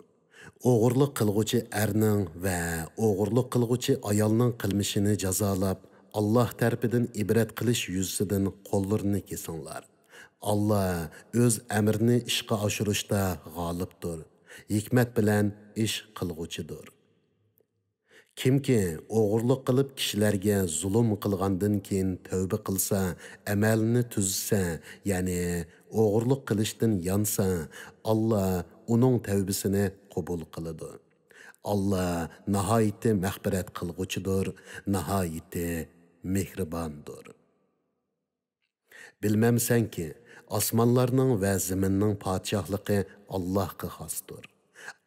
ئوغرىلىق قىلغۇچى ئەرنىڭ ۋە ئوغرىلىق قىلغۇچى ئايالنىڭ قىلمىشىنى جازالاپ، ئاللاھ تەرىپىدىن ئىبرەت قىلىش يۈزىسىدىن قوللىرىنى كېسىڭلار. ئاللاھ ئۆز ئەمرىنى ئىشقا ئاشۇرۇشتا غالىبتۇر، ھېكمەت بىلەن ئىش قىلغۇچىدۇر. كىمكى ئوغرىلىق قىلىپ كىشىلەرگە زۇلۇم قىلغاندىن كېيىن تەۋبە قىلسا، ئەمەلىنى تۈزسە، يەنى ئوغرىلىق قىلىشتىن يانسا، ئاللاھ ئۇنىڭ تەۋبىسىنى قوبۇل قىلىدۇ. ئاللاھ ناھايىتى مەغپىرەت قىلغۇچىدۇر، ناھايىتى مېھرىباندۇر. بىلمەمسەنكى، ئاسمانلارنىڭ ۋە زېمىننىڭ پادىشاھلىقى ئاللاھقا خاستۇر.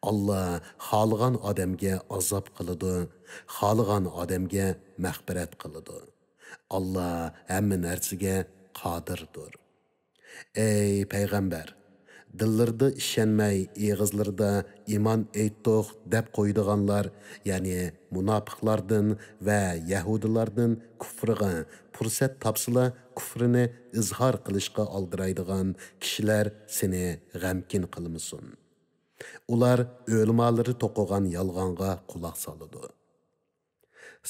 ئاللاھ خالىغان ئادەمگە ئازاب قىلىدۇ، خالىغان ئادەمگە مەغپىرەت قىلىدۇ. ئاللاھ ھەممە نەرسىگە قادىردۇر. ئەي پەيغەمبەر! دىللىرىدا ئىشەنمەي، ئېغىزلىرىدا «ئىمان ئېيتتۇق» دەپ قويىدىغانلار، يەنى مۇناپىقلاردىن ۋە يەھۇدىيلاردىن كۇفرىغا پۇرسەت تاپسىلا، كۇفرىنى ئىزھار قىلىشقا ئالدىرايدىغان كىشىلەر سېنى غەمكىن قىلمىسۇن. ئۇلار ئۆلىمالىرى توقۇغان يالغانغا قۇلاق سالىدۇ.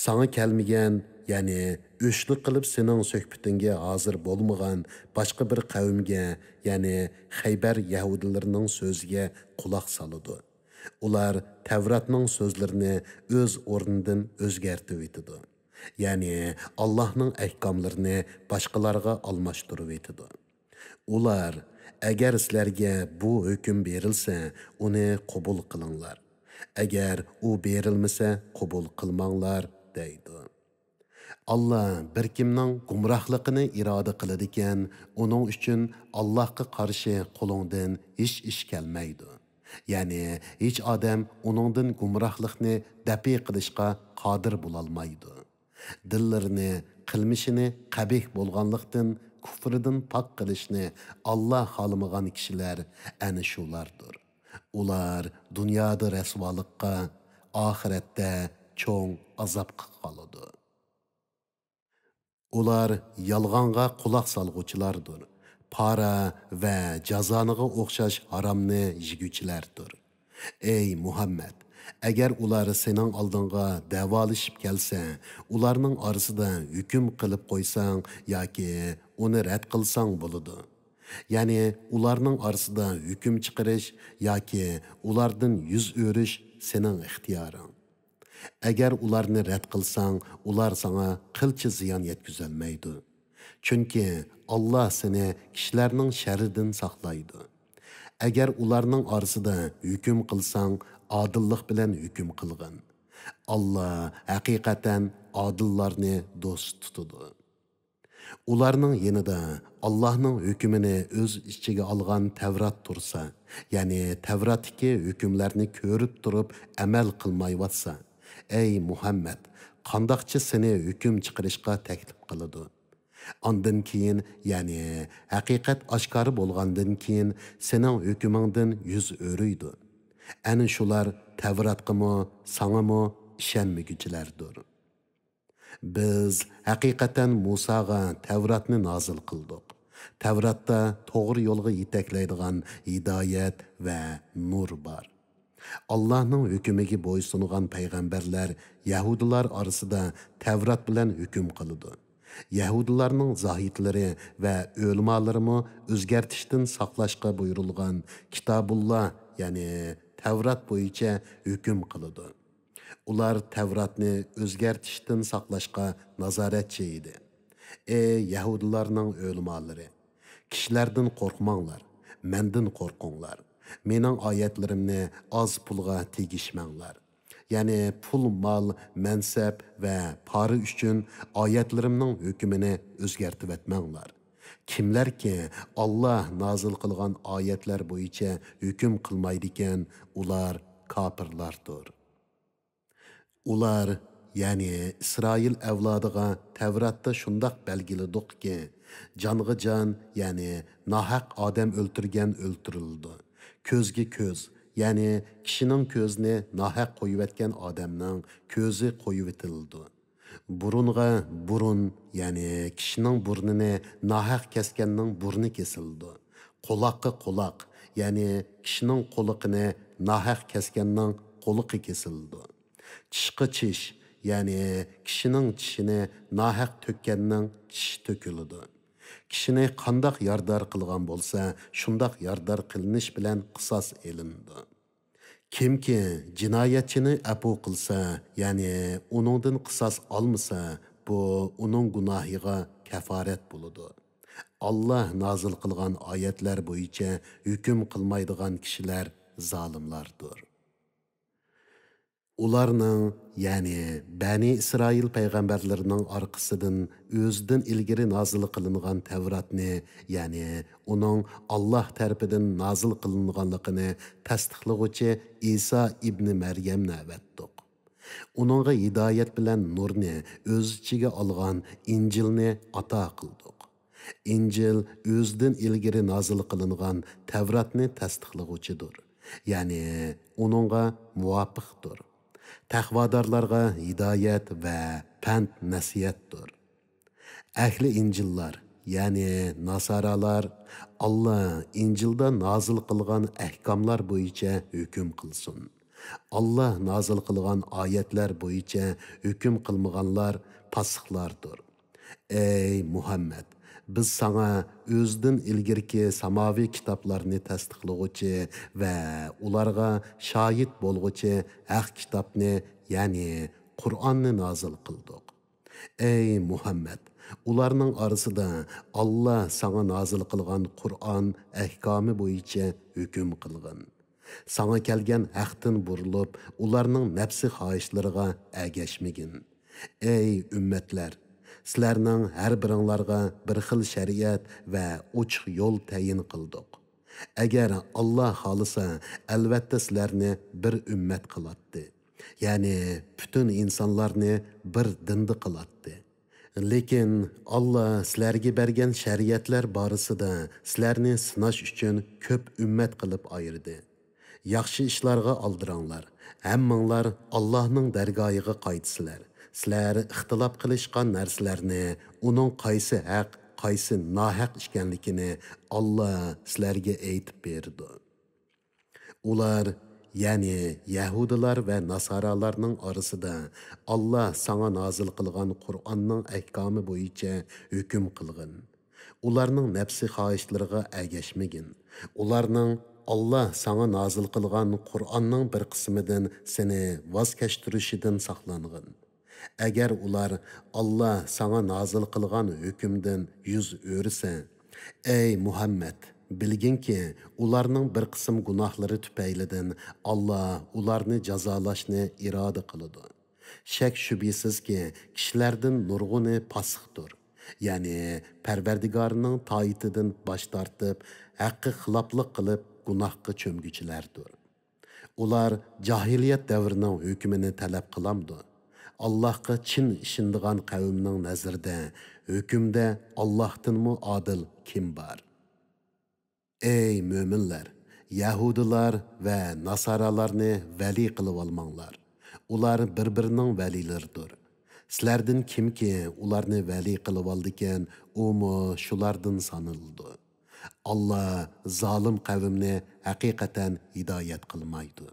ساڭا كەلمىگەن، يەنى ئۆچلۈك قىلىپ سېنىڭ سۆھبىتىڭگە ھازىر بولمىغان باشقا بىر قەۋمگە، يەنى خەيبەر يەھۇدىيلىرىنىڭ سۆزىگە قۇلاق سالىدۇ. ئۇلار تەۋراتنىڭ سۆزلىرىنى ئۆز ئورنىدىن ئۆزگەرتىۋېتىدۇ. يەنى ئاللاھنىڭ ئەھكاملىرىنى باشقىلارغا ئالماشتۇرۇۋېتىدۇ. ئۇلار، ئەگەر سىلەرگە بۇ ھۆكۈم بېرىلسە، ئۇنى قوبۇل قىلىڭلار. ئەگەر ئۇ بېرىلمىسە، قوبۇل قىلماڭلار، دەيدۇ. ئاللا بىر كىمنىڭ گۇمراھلىقىنى ئىرادە قىلىدىكەن، ئۇنىڭ ئۈچۈن ئاللاھقا قارشى قولۇڭدىن ھېچ ئىش كەلمەيدۇ. يەنى ھېچ ئادەم ئۇنىڭدىن گۇمراھلىقنى دەپئى قىلىشقا قادىر بولالمايدۇ. دىللىرىنى، قىلمىشىنى قەبىھ بولغانلىقتىن كۇفرىدىن پاك قىلىشنى ئاللا خالىمىغان كىشىلەر ئەنە شۇلاردۇر. ئۇلار دۇنيادا رەسۋالىققا، ئاخىرەتتە چوڭ ئازابقا قالىدۇ. ئۇلار يالغانغا قۇلاق سالغۇچىلاردۇر. پارا ۋە جازانىغا ئوخشاش ھارامنى يېگۈچىلەردۇر. ئەي مۇھەممەد، ئەگەر ئۇلار سېنىڭ ئالدىڭغا دەۋالىشىپ كەلسە، ئۇلارنىڭ ئارىسىدا ھۆكۈم قىلىپ قويساڭ ياكى ئۇنى رەت قىلساڭ بولىدۇ. يەنى ئۇلارنىڭ ئارىسىدا ھۆكۈم چىقىرىش ياكى ئۇلاردىن يۈز ئۆرۈش سېنىڭ ئىختىيارىڭ. ئەگەر ئۇلارنى رەت قىلساڭ، ئۇلار ساڭا قىلچە زىيان يەتكۈزەلمەيدۇ. چۈنكى ئاللا سېنى كىشىلەرنىڭ شەررىدىن ساقلايدۇ. ئەگەر ئۇلارنىڭ ئارىسىدا ھۆكۈم قىلساڭ، ئادىللىق بىلەن ھۆكۈم قىلغىن. ئاللا ھەقىقەتەن ئادىللارنى دوست تۇتىدۇ. ئۇلارنىڭ يېنىدا ئاللانىڭ ھۆكمىنى ئۆز ئىچىگە ئالغان تەۋرات تۇرسا، يەنى تەۋراتتىكى ھۆكۈملەرنى كۆرۈپ تۇرۇپ ئەمەل قىلمايۋاتسا، ئەي مۇھەممەد، قانداقچە سېنى ھۆكۈم چىقىرىشقا تەكلىپ قىلىدۇ؟ ئاندىن كېيىن، يەنى ھەقىقەت ئاشكارا بولغاندىن كېيىن سېنىڭ ھۆكمۈڭدىن يۈز ئۆرۈيدۇ. ئەنە شۇلار تەۋراتقىمۇ، ساڭىمۇ ئىشەنمىگۈچىلەردۇر. بىز ھەقىقەتەن مۇساغا تەۋراتنى نازىل قىلدۇق. تەۋراتتا توغرا يولغا يېتەكلەيدىغان ھىدايەت ۋە نۇر بار. ئاللاھنىڭ ھۆكمىگە بويسۇنغان پەيغەمبەرلەر يەھۇدىيلار ئارىسىدا تەۋرات بىلەن ھۆكۈم قىلىدۇ. يەھۇدىيلارنىڭ زاھىدلىرى ۋە ئۆلىمالىرىمۇ ئۆزگەرتىشتىن ساقلاشقا بۇيرۇلغان كىتابۇللا، يەنى تەۋرات بويىچە ھۆكۈم قىلىدۇ. ئۇلار تەۋراتنى ئۆزگەرتىشتىن ساقلاشقا نازارەتچى ئىدى. ئەي يەھۇدىيلارنىڭ ئۆلىمالىرى! كىشىلەردىن قورقماڭلار، مەندىن قورقۇڭلار. مېنىڭ ئايەتلىرىمنى ئاز پۇلغا تېگىشمەڭلار. يەنى پۇل، مال، مەنسەپ ۋە پارا ئۈچۈن ئايەتلىرىمنىڭ ھۆكمىنى ئۆزگەرتىۋەتمەڭلار. كىملەركى ئاللا نازىل قىلغان ئايەتلەر بويىچە ھۆكۈم قىلمايدىكەن، ئۇلار كاپىرلاردۇر. ئۇلار، يەنى ئىسرائىل ئەۋلادىغا تەۋراتتا شۇنداق بەلگىلىدۇقكى، جانغا جان، يەنى ناھەق ئادەم ئۆلتۈرگەن ئۆلتۈرۈلىدۇ. كۆزگە كۆز، يەنى كىشىنىڭ كۆزىنى ناھەق قويۇۋەتكەن ئادەمنىڭ كۆزى قويۇۋېتىلىدۇ. بۇرۇنغا بۇرۇن، يەنى كىشىنىڭ بۇرنىنى ناھەق كەسكەننىڭ بۇرنى كېسىلىدۇ. قۇلاققا قۇلاق، يەنى كىشىنىڭ قۇلىقىنى ناھەق كەسكەننىڭ قۇلىقى كېسىلىدۇ. چىشقا چىش، يەنى كىشىنىڭ چىشىنى ناھەق تۆككەننىڭ چىشى تۆكۈلىدۇ. كىشىنى قانداق يارىدار قىلغان بولسا، شۇنداق يارىدار قىلىنىش بىلەن قىساس ئېلىنىدۇ. كىمكى جىنايەتچىنى ئەپۇ قىلسا، يەنى ئۇنىڭدىن قىساس ئالمىسا، بۇ ئۇنىڭ گۇناھىغا كەفارەت بولىدۇ. ئاللا نازىل قىلغان ئايەتلەر بويىچە ھۆكۈم قىلمايدىغان كىشىلەر زالىملاردۇر. ئۇلارنىڭ، يەنى بەنى ئىسرائىل پەيغەمبەرلىرىنىڭ ئارقىسىدىن ئۆزىدىن ئىلگىرى نازىل قىلىنغان تەۋراتنى، يەنى ئۇنىڭ ئاللا تەرىپىدىن نازىل قىلىنغانلىقىنى تەستىقلىغۇچى ئىسا ئىبنى مەريەمنى ئەۋەتتۇق. ئۇنىڭغا ھىدايەت بىلەن نۇرنى ئۆز ئىچىگە ئالغان ئىنجىلنى ئاتا قىلدۇق. ئىنجىل ئۆزىدىن ئىلگىرى نازىل قىلىنغان تەۋراتنى تەستىقلىغۇچىدۇر، يەنى ئۇنىڭغا مۇۋاپىقتۇر. تەقۋادارلارغا ھىدايەت ۋە پەند نەسىھەتتۇر. ئەھلى ئىنجىللار، يەنى ناسارالار، ئاللا ئىنجىلدا نازىل قىلغان ئەھكاملار بويىچە ھۆكۈم قىلسۇن. ئاللا نازىل قىلغان ئايەتلەر بويىچە ھۆكۈم قىلمىغانلار پاسىقلاردۇر. ئەي مۇھەممەد، بىز ساڭا ئۆزىدىن ئىلگىرىكى ساماۋى كىتابلارنى تەستىقلىغۇچى ۋە ئۇلارغا شاھىت بولغۇچى ھەق كىتابنى، يەنى قۇرئاننى نازىل قىلدۇق. ئەي مۇھەممەد، ئۇلارنىڭ ئارىسىدا ئاللا ساڭا نازىل قىلغان قۇرئان ئەھكامى بويىچە ھۆكۈم قىلغىن. ساڭا كەلگەن ھەقتىن بۇرۇلۇپ، ئۇلارنىڭ نەپسى خاھىشلىرىغا ئەگەشمىگىن. ئەي ئۈممەتلەر! سىلەرنىڭ ھەر بىرىڭلارغا بىر خىل شەرىئەت ۋە ئوچۇق يول تەيىن قىلدۇق. ئەگەر ئاللا خالىسا، ئەلۋەتتە سىلەرنى بىر ئۈممەت قىلاتتى. يەنى پۈتۈن ئىنسانلارنى بىر دىندا قىلاتتى. لېكىن ئاللا سىلەرگە بەرگەن شەرىئەتلەر بارىسىدا سىلەرنى سىناش ئۈچۈن كۆپ ئۈممەت قىلىپ ئايرىدى. ياخشى ئىشلارغا ئالدىراڭلار، ھەممىڭلار ئاللاھنىڭ دەرگاھىغا قايتىسىلەر. سىلەر ئىختىلاپ قىلىشقان نەرسىلەرنى، ئۇنىڭ قايسى ھەق، قايسى ناھەق ئىكەنلىكىنى ئاللا سىلەرگە ئېيتىپ بېرىدۇ. ئۇلار، يەنى يەھۇدىيلار ۋە ناسارالارنىڭ ئارىسىدا ئاللا ساڭا نازىل قىلغان قۇرئاننىڭ ئەھكامى بويىچە ھۆكۈم قىلغىن. ئۇلارنىڭ نەپسى خاھىشلىرىغا ئەگەشمىگىن. ئۇلارنىڭ ئاللا ساڭا نازىل قىلغان قۇرئاننىڭ بىر قىسمىدىن سېنى ۋاز كەچتۈرۈشىدىن ساقلانغىن. ئەگەر ئۇلار ئاللا ساڭا نازىل قىلغان ھۆكۈمدىن يۈز ئۆرۈسە، ئەي مۇھەممەد، بىلگىنكى، ئۇلارنىڭ بىر قىسىم گۇناھلىرى تۈپەيلىدىن ئاللا ئۇلارنى جازالاشنى ئىرادە قىلىدۇ. شەك-شۈبھىسىزكى، كىشىلەردىن نۇرغۇنى پاسىقتۇر. يەنى پەرۋەردىگارىنىڭ تائىتىدىن باش تارتىپ، ھەققە خىلاپلىق قىلىپ، گۇناھقا چۆمگۈچىلەردۇر. ئۇلار جاھىلىيەت دەۋرىنىڭ ھۆكمىنى تەلەپ قىلامدۇ؟ ئاللاھقا چىن ئىشىنىدىغان قەۋمنىڭ نەزىرىدە ھۆكۈمدە ئاللاھتىنمۇ ئادىل كىم بار؟ ئەي مۆمىنلەر! يەھۇدىيلار ۋە ناسارالارنى ۋەلىي قىلىۋالماڭلار. ئۇلار بىر-بىرىنىڭ ۋەلىيلىرىدۇر. سىلەردىن كىمكى ئۇلارنى ۋەلىي قىلىۋالىدىكەن، ئۇمۇ شۇلاردىن سانىلىدۇ. ئاللا زالىم قەۋمنى ھەقىقەتەن ھىدايەت قىلمايدۇ.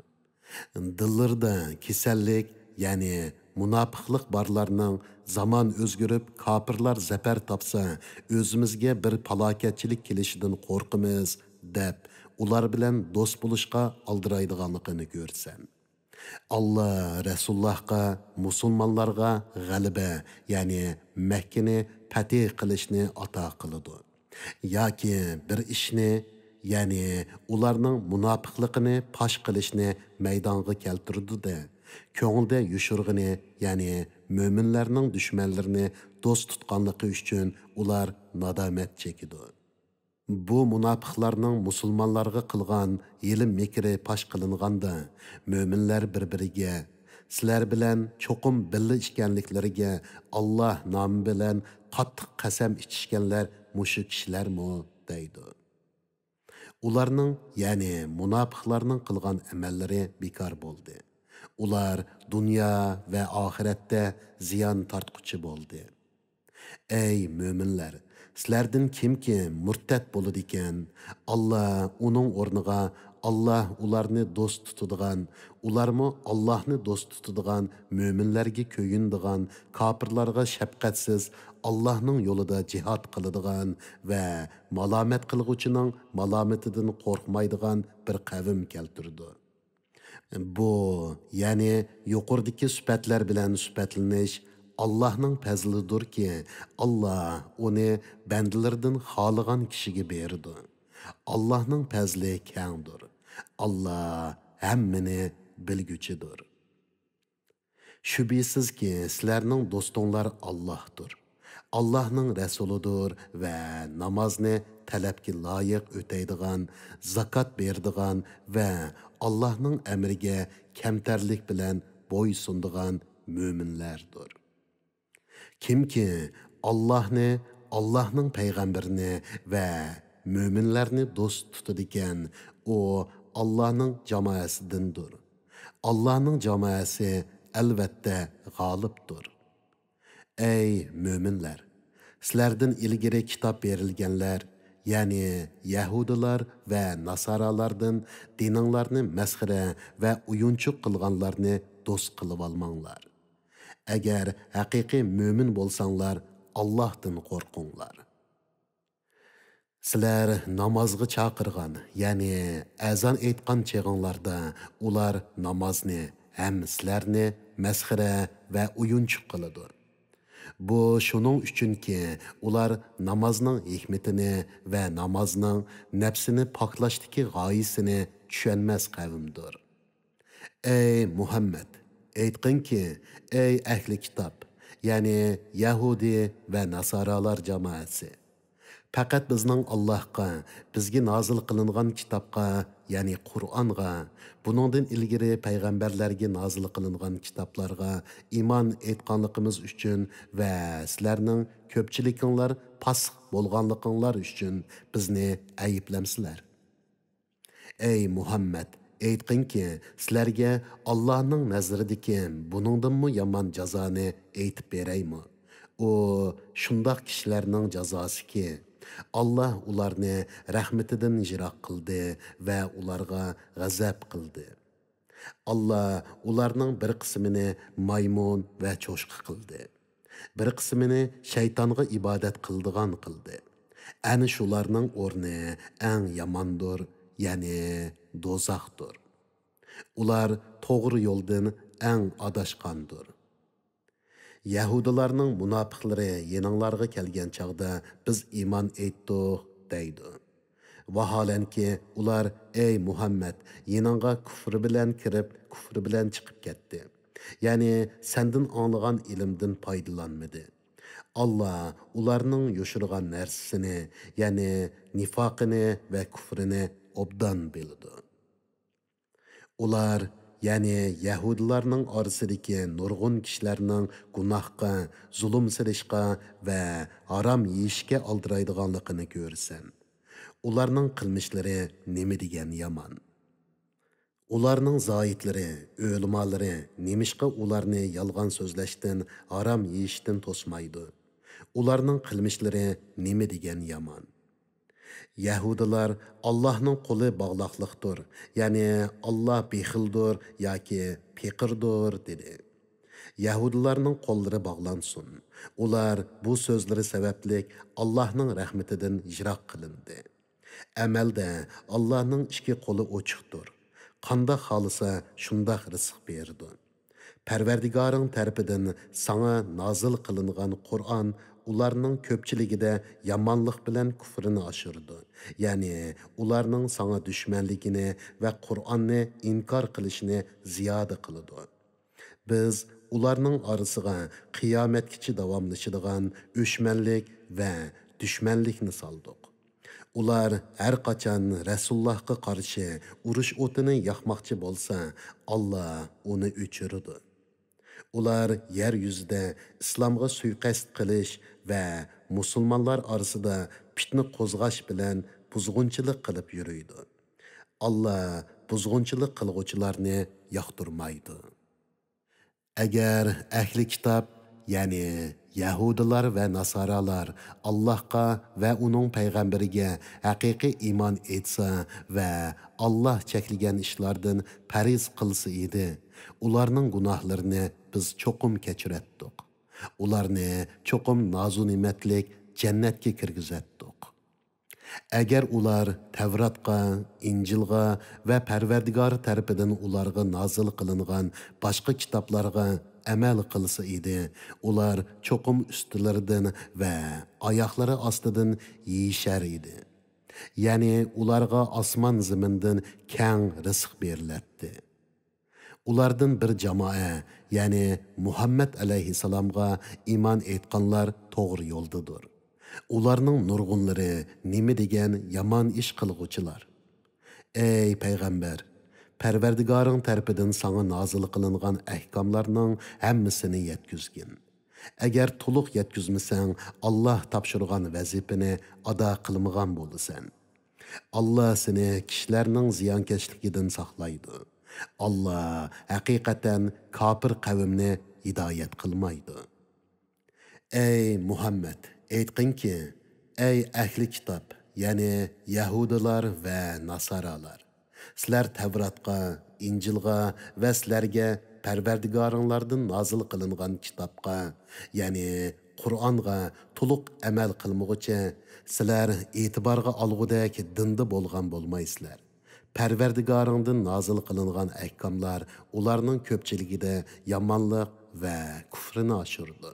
دىللىرىدا كېسەللىك، يەنى مۇناپىقلىق بارلارنىڭ زامان ئۆزگىرىپ، كاپىرلار زەپەر تاپسا، ئۆزىمىزگە بىر پالاكەتچىلىك كېلىشىدىن قورقىمىز، دەپ، ئۇلار بىلەن دوست بولۇشقا ئالدىرايدىغانلىقىنى كۆرسەن. ئاللا رەسۇلۇللاھقا، مۇسۇلمانلارغا غەلىبە، يەنى مەككىنى پەتھى قىلىشنى ئاتا قىلىدۇ. ياكى بىر ئىشنى، يەنى ئۇلارنىڭ مۇناپىقلىقىنى پاش قىلىشنى مەيدانغا كەلتۈرىدۇ-دە، كۆڭلىدە يوشۇرغىنى، يەنى مۆمىنلەرنىڭ دۈشمەنلىرىنى دوست تۇتقانلىقى ئۈچۈن ئۇلار نادامەت چېكىدۇ. بۇ مۇناپىقلارنىڭ مۇسۇلمانلارغا قىلغان ھىيلە-مىكرى پاش قىلىنغاندا، مۆمىنلەر بىر-بىرىگە، سىلەر بىلەن چوقۇم بىللە ئىكەنلىكلىرىگە ئاللا نامى بىلەن قاتتىق قەسەم ئىچىشكەنلەر مۇشۇ كىشىلەرمۇ؟ دەيدۇ. ئۇلارنىڭ، يەنى مۇناپىقلارنىڭ قىلغان ئەمەللىرى بىكار بولدى. ئۇلار دۇنيا ۋە ئاخىرەتتە زىيان تارتقۇچى بولدى. ئەي مۆمىنلەر، سىلەردىن كىمكى مۇرتەت بولىدىكەن، ئاللا ئۇنىڭ ئورنىغا، ئاللا ئۇلارنى دوست تۇتىدىغان، ئۇلارمۇ ئاللاھنى دوست تۇتىدىغان مۆمىنلەرگە كۆيۈنىدىغان، كاپىرلارغا شەپقەتسىز، ئاللاھنىڭ يولىدا جىھاد قىلىدىغان ۋە مالامەت قىلغۇچىنىڭ مالامىتىدىن قورقمايدىغان بىر قەۋم كەلتۈرىدۇ. بۇ، يەنى يۇقىرىدىكى سۈپەتلەر بىلەن سۈپەتلىنىش ئاللاھنىڭ پەزلىدۇركى، ئاللا ئۇنى بەندىلىرىدىن خالىغان كىشىگە بېرىدۇ. ئاللاھنىڭ پەزلى كەڭدۇر. ئاللا ھەممىنى بىلگۈچىدۇر. شۈبھىسىزكى، سىلەرنىڭ دوستۇڭلار ئاللاھتۇر، ئاللاھنىڭ رەسۇلىدۇر ۋە نامازنى تەلەپكە لايىق ئۆتەيدىغان، زاكات بېرىدىغان ۋە ئاللاھنىڭ ئەمرىگە كەمتەرلىك بىلەن بويسۇنىدىغان مۆمىنلەردۇر. كىمكى ئاللاھنى، ئاللاھنىڭ پەيغەمبىرىنى ۋە مۆمىنلەرنى دوست تۇتىدىكەن، ئۇ ئاللاھنىڭ جامائەسىدىندۇر. ئاللاھنىڭ جامائەسى ئەلۋەتتە غالىبتۇر. ئەي مۆمىنلەر! سىلەردىن ئىلگىرى كىتاب بېرىلگەنلەر، يەنى يەھۇدىيلار ۋە ناسارالاردىن دىنىڭلارنى مەسخىرە ۋە ئويۇنچۇق قىلغانلارنى دوست قىلىۋالماڭلار. ئەگەر ھەقىقىي مۆمىن بولساڭلار، ئاللاھتىن قورقۇڭلار. سىلەر نامازغا چاقىرغان، يەنى ئەزان ئېيتقان چېغىڭلاردا ئۇلار نامازنى ھەم سىلەرنى مەسخىرە ۋە ئويۇنچۇق قىلىدۇ. بۇ شۇنىڭ ئۈچۈنكى، ئۇلار نامازنىڭ ھېكمىتىنى ۋە نامازنىڭ نەپسىنى پاكلاشتىكى غايىسىنى چۈشەنمەس قەۋمدۇر. ئەي مۇھەممەد، ئېيتقىنكى، ئەي ئەھلى كىتاب، يەنى يەھۇدىي ۋە ناسارالار جامائەسى! پەقەت بىزنىڭ ئاللاھقا، بىزگە نازىل قىلىنغان كىتابقا، يەنى قۇرئانغا، بۇنىڭدىن ئىلگىرى پەيغەمبەرلەرگە نازىل قىلىنغان كىتابلارغا ئىمان ئېيتقانلىقىمىز ئۈچۈن ۋە سىلەرنىڭ كۆپچىلىكىڭلار پاسىق بولغانلىقىڭلار ئۈچۈن بىزنى ئەيىبلەمسىلەر؟ ئەي مۇھەممەد، ئېيتقىنكى، سىلەرگە ئاللاھنىڭ نەزىرىدىكى بۇنىڭدىنمۇ يامان جازانى ئېيتىپ بېرەيمۇ؟ ئۇ شۇنداق كىشىلەرنىڭ جازاسىكى، ئاللاھ ئۇلارنى رەھمىتىدىن يىراق قىلدى ۋە ئۇلارغا غەزەپ قىلدى. ئاللاھ ئۇلارنىڭ بىر قىسمىنى مايمۇن ۋە چوشقا قىلدى. بىر قىسمىنى شەيتانغا ئىبادەت قىلىدىغان قىلدى. ئەنە شۇلارنىڭ ئورنى ئەڭ ياماندۇر، يەنى دوزاختۇر. ئۇلار توغرا يولدىن ئەڭ ئاداشقاندۇر. يەھۇدىيلارنىڭ مۇناپىقلىرى يېنىڭلارغا كەلگەن چاغدا، بىز ئىمان ئېيتتۇق، دەيدۇ. ۋاھالەنكى، ئۇلار، ئەي مۇھەممەد، يېنىڭغا كۇفرى بىلەن كىرىپ، كۇفرى بىلەن چىقىپ كەتتى. يەنى سەندىن ئاڭلىغان ئىلىمدىن پايدىلانمىدى. ئاللا ئۇلارنىڭ يوشۇرغان نەرسىسىنى، يەنى نىفاقىنى ۋە كۇفرىنى ئوبدان بىلىدۇ. ئۇلار، يەنى يەھۇدىيلارنىڭ ئارىسىدىكى نۇرغۇن كىشىلەرنىڭ گۇناھقا، زۇلۇم سېلىشقا ۋە ھارام يېيىشكە ئالدىرايدىغانلىقىنى كۆرىسەن. ئۇلارنىڭ قىلمىشلىرى نېمە دېگەن يامان! ئۇلارنىڭ زاھىدلىرى، ئۆلىمالىرى نېمىشقا ئۇلارنى يالغان سۆزلەشتىن، ھارام يېيىشتىن توسمايدۇ؟ ئۇلارنىڭ قىلمىشلىرى نېمە دېگەن يامان! يەھۇدىيلار «ئاللاھنىڭ قولى باغلاقلىقتۇر، يەنى ئاللاھ بېخىلدۇر ياكى پېقىردۇر» دېدى. يەھۇدىيلارنىڭ قوللىرى باغلانسۇن! ئۇلار بۇ سۆزلىرى سەۋەبلىك ئاللاھنىڭ رەھمىتىدىن يىراق قىلىندى. ئەمەلدە ئاللاھنىڭ ئىككى قولى ئوچۇقتۇر. قانداق خالىسا، شۇنداق رىزىق بېرىدۇ. پەرۋەردىگارىڭ تەرىپىدىن ساڭا نازىل قىلىنغان قۇرئان ئۇلارنىڭ كۆپچىلىكىدە يامانلىق بىلەن كۇفرىنى ئاشۇرىدۇ، يەنى ئۇلارنىڭ ساڭا دۈشمەنلىكىنى ۋە قۇرئاننى ئىنكار قىلىشىنى زىيادە قىلىدۇ. بىز ئۇلارنىڭ ئارىسىغا قىيامەتكىچە داۋاملىشىدىغان ئۆچمەنلىك ۋە دۈشمەنلىكنى سالدۇق. ئۇلار ھەر قاچان رەسۇلۇللاھقا قارشى ئۇرۇش ئوتىنى ياقماقچى بولسا، ئاللا ئۇنى ئۆچۈرىدۇ. ئۇلار يەر يۈزىدە ئىسلامغا سۇيىقەست قىلىش ۋە مۇسۇلمانلار ئارىسىدا پىتنە قوزغاش بىلەن بۇزغۇنچىلىق قىلىپ يۈرىدۇ. ئاللا بۇزغۇنچىلىق قىلغۇچىلارنى ياقتۇرمايدۇ. ئەگەر ئەھلى كىتاب، يەنى يەھۇدىيلار ۋە ناسارالار ئاللاھقا ۋە ئۇنىڭ پەيغەمبىرىگە ھەقىقىي ئىمان ئېيتسا ۋە ئاللاھ چەكلىگەن ئىشلاردىن پەرھىز قىلسا ئىدى، ئۇلارنىڭ گۇناھلىرىنى بىز چوقۇم كەچۈرەتتۇق. ئۇلارنى چوقۇم نازۇنېمەتلىك جەننەتكە كىرگۈزەتتۇق. ئەگەر ئۇلار تەۋراتقا، ئىنجىلغا ۋە پەرۋەردىگار تەرىپىدىن ئۇلارغا نازىل قىلىنغان باشقا كىتابلارغا ئەمەل قىلسا ئىدى، ئۇلار چوقۇم ئۈستلىرىدىن ۋە ئاياقلىرى ئاستىدىن يېيىشەر ئىدى. يەنى ئۇلارغا ئاسمان-زېمىندىن كەڭ رىزىق بېرىلەتتى. ئۇلاردىن بىر جامائە، يەنى مۇھەممەد ئەلەيھىسسالامغا ئىمان ئېيتقانلار توغرا يولدىدۇر. ئۇلارنىڭ نۇرغۇنلىرى نېمە دېگەن يامان ئىش قىلغۇچىلار! ئەي پەيغەمبەر! پەرۋەردىگارىڭ تەرىپىدىن ساڭا نازىل قىلىنغان ئەھكاملارنىڭ ھەممىسىنى يەتكۈزگىن. ئەگەر تولۇق يەتكۈزمىسەڭ، ئاللاھ تاپشۇرغان ۋەزىپىنى ئادا قىلمىغان بولىسەن. ئاللاھ سېنى كىشىلەرنىڭ زىيانكەشلىكىدىن ساقلايدۇ. ئاللاھ ھەقىقەتەن كاپىر قەۋمنى ھىدايەت قىلمايدۇ. ئەي مۇھەممەد، ئېيتقىنكى، ئەي ئەھلى كىتاب، يەنى يەھۇدىيلار ۋە ناسارالار! سىلەر تەۋراتقا، ئىنجىلغا ۋە سىلەرگە پەرۋەردىگارىڭلاردىن نازىل قىلىنغان كىتابقا، يەنى قۇرئانغا تولۇق ئەمەل قىلمىغۇچە، سىلەر ئېتىبارغا ئالغۇدەك دىندا بولغان بولمايسىلەر. پەرۋەردىگارىڭدىن نازىل قىلىنغان ئەھكاملار ئۇلارنىڭ كۆپچىلىكىدە يامانلىق ۋە كۇفرىنى ئاشۇرىدۇ.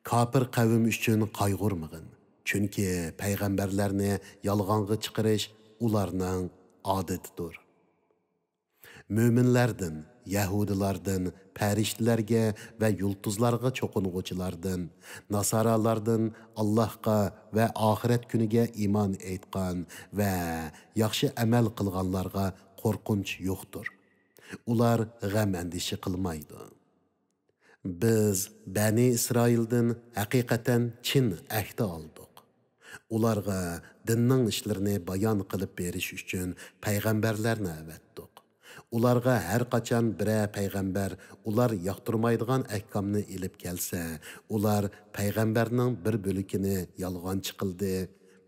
كاپىر قەۋم ئۈچۈن قايغۇرمىغىن، چۈنكى پەيغەمبەرلەرنى يالغانغا چىقىرىش ئۇلارنىڭ ئادىتىدۇر. مۆمىنلەردىن، يەھۇدىيلاردىن، پەرىشتىلەرگە ۋە يۇلتۇزلارغا چوقۇنغۇچىلاردىن، ناسارالاردىن، ئاللاھقا ۋە ئاخىرەت كۈنىگە ئىمان ئېيتقان ۋە ياخشى ئەمەل قىلغانلارغا قورقۇنچ يوقتۇر. ئۇلار غەم-ئەندىشە قىلمايدۇ. بىز بەنى ئىسرائىلدىن ھەقىقەتەن چىن ئەھدى ئالدۇق. ئۇلارغا دىننىڭ ئىشلىرىنى بايان قىلىپ بېرىش ئۈچۈن پەيغەمبەرلەرنى ئەۋەتتۇق. ئۇلارغا ھەر قاچان بىرەر پەيغەمبەر ئۇلار ياقتۇرمايدىغان ئەھكامنى ئېلىپ كەلسە، ئۇلار پەيغەمبەرنىڭ بىر بۆلىكىنى يالغانچى قىلدى،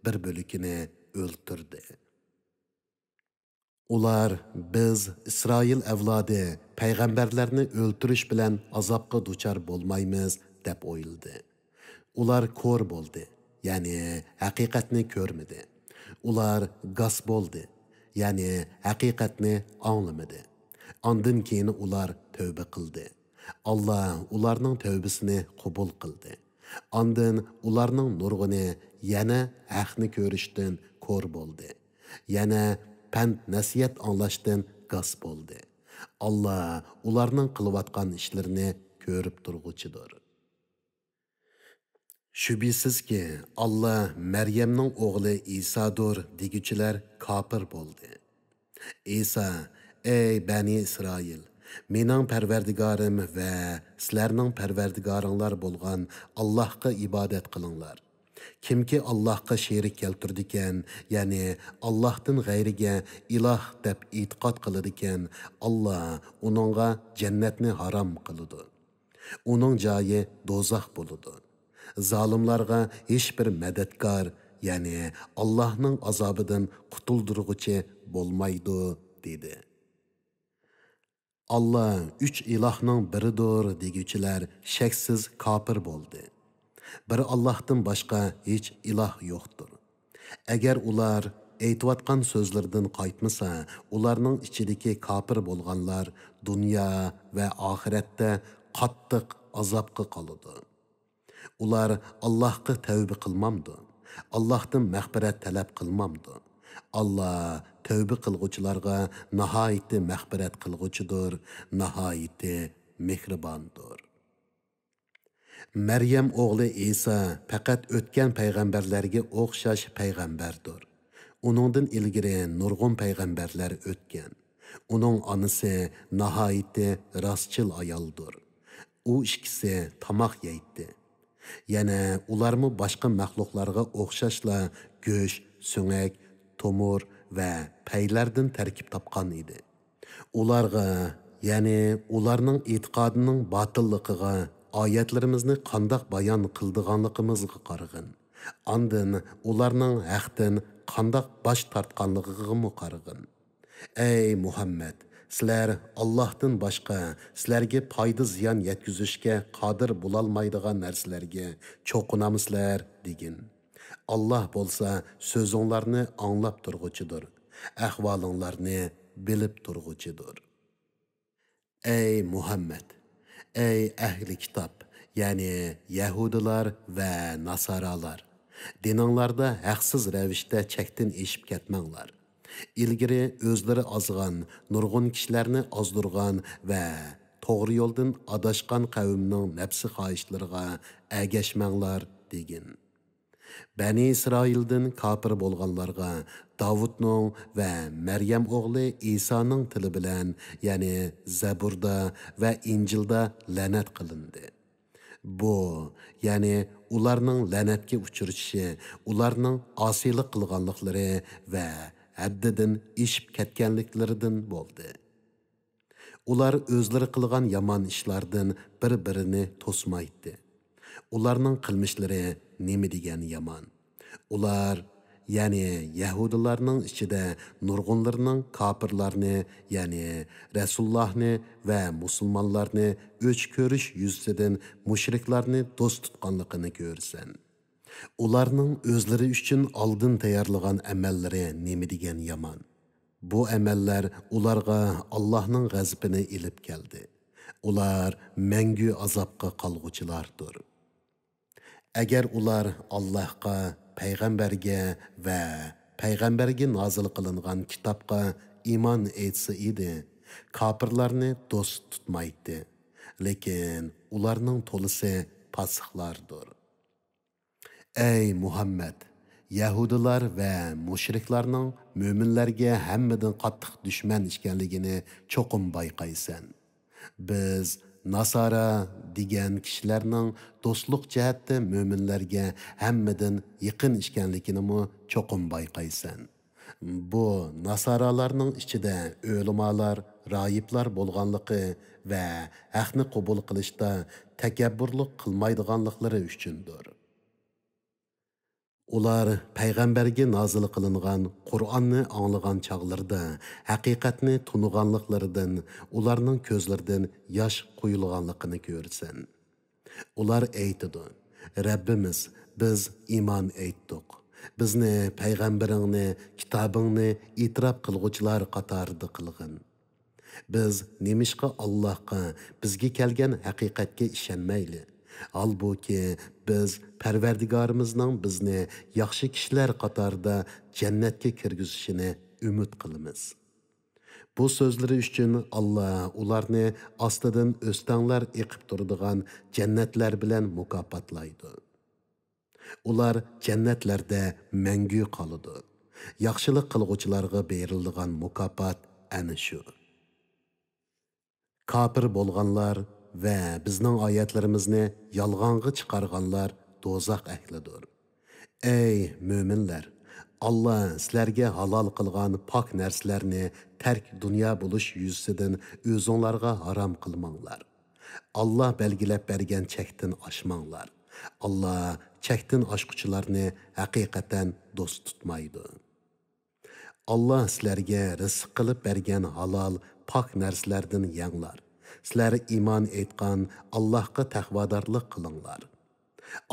بىر بۆلىكىنى ئۆلتۈردى. ئۇلار، «بىز ئىسرائىل ئەۋلادى پەيغەمبەرلەرنى ئۆلتۈرۈش بىلەن ئازابقا دۇچار بولمايمىز» دەپ ئويلىدى. ئۇلار كور بولدى، يەنى ھەقىقەتنى كۆرمىدى. ئۇلار گاس بولدى، يەنى ھەقىقەتنى ئاڭلىمىدى. ئاندىن كېيىن ئۇلار تەۋبە قىلدى. ئاللا ئۇلارنىڭ تەۋبىسىنى قوبۇل قىلدى. ئاندىن ئۇلارنىڭ نۇرغۇنى يەنە ھەقنى كۆرۈشتىن كور بولدى. يەنە پەند-نەسىھەت ئاڭلاشتىن گاس بولدى. ئاللا ئۇلارنىڭ قىلىۋاتقان ئىشلىرىنى كۆرۈپ تۇرغۇچىدۇر. شۈبھىسىزكى، ئاللا مەريەمنىڭ ئوغلى ئىسادۇر دېگۈچىلەر كاپىر بولدى. ئىسا، ئەي بەنى ئىسرائىل، مېنىڭ پەرۋەردىگارىم ۋە سىلەرنىڭ پەرۋەردىگارىڭلار بولغان ئاللاھقا ئىبادەت قىلىڭلار. كىمكى ئاللاھقا شېرىك كەلتۈرىدىكەن، يەنى ئاللاھتىن غەيرىگە ئىلاھ دەپ ئېتىقاد قىلىدىكەن، ئاللا ئۇنىڭغا جەننەتنى ھارام قىلىدۇ. ئۇنىڭ جايى دوزاخ بولىدۇ. زالىملارغا ھېچبىر مەدەتكار، يەنى ئاللاھنىڭ ئازابىدىن قۇتۇلدۇرغۇچى بولمايدۇ، دېدى. ئاللا ئۈچ ئىلاھنىڭ بىرىدۇر دېگۈچىلەر شەكسىز كاپىر بولدى. بىر ئاللاھتىن باشقا ھېچ ئىلاھ يوقتۇر. ئەگەر ئۇلار ئېيتىۋاتقان سۆزلىرىدىن قايتمىسا، ئۇلارنىڭ ئىچىدىكى كاپىر بولغانلار دۇنيا ۋە ئاخىرەتتە قاتتىق ئازابقا قالىدۇ. ئۇلار ئاللاھقا تەۋبە قىلمامدۇ؟ ئاللاھتىن مەغپىرەت تەلەپ قىلمامدۇ؟ ئاللا تەۋبە قىلغۇچىلارغا ناھايىتى مەغپىرەت قىلغۇچىدۇر، ناھايىتى مېھرىباندۇر. مەريەم ئوغلى ئىسا پەقەت ئۆتكەن پەيغەمبەرلەرگە ئوخشاش پەيغەمبەردۇر. ئۇنىڭدىن ئىلگىرى نۇرغۇن پەيغەمبەرلەر ئۆتكەن. ئۇنىڭ ئانىسى ناھايىتى راستچىل ئايالدۇر. ئۇ ئىككىسى تاماق يەيتتى. يەنە ئۇلارمۇ باشقا مەخلۇقلارغا ئوخشاشلا گۆش، سۆڭەك، تومۇر ۋە پەيلەردىن تەركىب تاپقان ئىدى. ئۇلارغا، يەنى ئۇلارنىڭ ئېتىقادىنىڭ باتىللىقىغا ئايەتلىرىمىزنى قانداق بايان قىلىدىغانلىقىمىزغا قارىغىن. ئاندىن ئۇلارنىڭ ھەقتىن قانداق باش تارتقانلىقىغىمۇ قارىغىن. ئەي مۇھەممەد، سىلەر ئاللاھتىن باشقا سىلەرگە پايدا زىيان يەتكۈزۈشكە قادىر بولالمايدىغان نەرسىلەرگە چوقۇنامسىلەر؟ دېگىن. ئاللاھ بولسا سۆزۈڭلارنى ئاڭلاپ تۇرغۇچىدۇر، ئەھۋالىڭلارنى بىلىپ تۇرغۇچىدۇر. ئەي مۇھەممەد، ئەي ئەھلى كىتاب، يەنى يەھۇدىيلار ۋە ناسارالار، دىنىڭلاردا ھەقسىز رەۋىشتە چەكتىن ئېشىپ كەتمەڭلار. ئىلگىرى ئۆزلىرى ئازغان، نۇرغۇن كىشىلەرنى ئازدۇرغان ۋە توغرا يولدىن ئاداشقان قەۋمنىڭ نەپسى خاھىشلىرىغا ئەگەشمەڭلار، دېگىن. بەنى ئىسرائىلدىن كاپىر بولغانلارغا داۋۇتنىڭ ۋە مەريەم ئوغلى ئىسانىڭ تىلى بىلەن، يەنى زەبۇردا ۋە ئىنجىلدا لەنەت قىلىندى. بۇ، يەنى ئۇلارنىڭ لەنەتكە ئۇچرىشى ئۇلارنىڭ ئاسىيلىق قىلغانلىقلىرى ۋە ھەددىدىن ئېشىپ كەتكەنلىكلىرىدىن بولدى. ئۇلار ئۆزلىرى قىلغان يامان ئىشلاردىن بىر-بىرىنى توسمايتتى. ئۇلارنىڭ قىلمىشلىرى نېمە دېگەن يامان! ئۇلار، يەنى يەھۇدىيلارنىڭ ئىچىدە نۇرغۇنلىرىنىڭ كاپىرلارنى، يەنى رەسۇلۇللاھنى ۋە مۇسۇلمانلارنى ئۆچ كۆرۈش يۈزىسىدىن مۇشرىكلارنى دوست تۇتقانلىقىنى كۆرىسەن. ئۇلارنىڭ ئۆزلىرى ئۈچۈن ئالدىن تەييارلىغان ئەمەللىرى نېمە دېگەن يامان! بۇ ئەمەللەر ئۇلارغا ئاللاھنىڭ غەزىپىنى ئېلىپ كەلدى. ئۇلار مەڭگۈ ئازابقا قالغۇچىلاردۇر. ئەگەر ئۇلار ئاللاھقا، پەيغەمبەرگە ۋە پەيغەمبەرگە نازىل قىلىنغان كىتابقا ئىمان ئېيتسا ئىدى، كاپىرلارنى دوست تۇتمايتتى. لېكىن ئۇلارنىڭ تولىسى پاسىقلاردۇر. ئەي مۇھەممەد، يەھۇدىيلار ۋە مۇشرىكلارنىڭ مۆمىنلەرگە ھەممىدىن قاتتىق دۈشمەن ئىكەنلىكىنى چوقۇم بايقايسەن. بىز ناسارا دېگەن كىشىلەرنىڭ دوستلۇق جەھەتتە مۆمىنلەرگە ھەممىدىن يېقىن ئىكەنلىكىنىمۇ چوقۇم بايقايسەن. بۇ ناسارالارنىڭ ئىچىدە ئۆلىمالار، راھىبلار بولغانلىقى ۋە ھەقنى قوبۇل قىلىشتا تەكەببۇرلۇق قىلمايدىغانلىقلىرى ئۈچۈندۇر. ئۇلار پەيغەمبەرگە نازىل قىلىنغان قۇرئاننى ئاڭلىغان چاغلىرىدا ھەقىقەتنى تونۇغانلىقلىرىدىن ئۇلارنىڭ كۆزلىرىدىن ياش قۇيۇلغانلىقىنى كۆرىسەن. ئۇلار ئېيتىدۇ، رەببىمىز، بىز ئىمان ئېيتتۇق. بىزنى پەيغەمبىرىڭنى، كىتابىڭنى ئېتىراپ قىلغۇچىلار قاتارىدا قىلغىن. بىز نېمىشقا ئاللاھقا، بىزگە كەلگەن ھەقىقەتكە ئىشەنمەيلى؟ ھالبۇكى، بىز پەرۋەردىگارىمىزنىڭ بىزنى ياخشى كىشىلەر قاتارىدا جەننەتكە كىرگۈزۈشىنى ئۈمىد قىلىمىز. بۇ سۆزلىرى ئۈچۈن ئاللا ئۇلارنى ئاستىدىن ئۆستەڭلەر ئېقىپ تۇرىدىغان جەننەتلەر بىلەن مۇكاپاتلايدۇ. ئۇلار جەننەتلەردە مەڭگۈ قالىدۇ. ياخشىلىق قىلغۇچىلارغا بېرىلىدىغان مۇكاپات ئەنە شۇ. كاپىر بولغانلار ۋە بىزنىڭ ئايەتلىرىمىزنى يالغانغا چىقارغانلار دوزاخ ئەھلىدۇر. ئەي مۆمىنلەر! ئاللا سىلەرگە ھالال قىلغان پاك نەرسىلەرنى تەرك دۇنيا بولۇش يۈزىسىدىن ئۆزۈڭلارغا ھارام قىلماڭلار. ئاللا بەلگىلەپ بەرگەن چەكتىن ئاشماڭلار. ئاللا چەكتىن ئاشقۇچىلارنى ھەقىقەتەن دوست تۇتمايدۇ. ئاللا سىلەرگە رىزىق قىلىپ بەرگەن ھالال، پاك نەرسىلەردىن يەڭلار. سىلەر ئىمان ئېيتقان ئاللاھقا تەقۋادارلىق قىلىڭلار.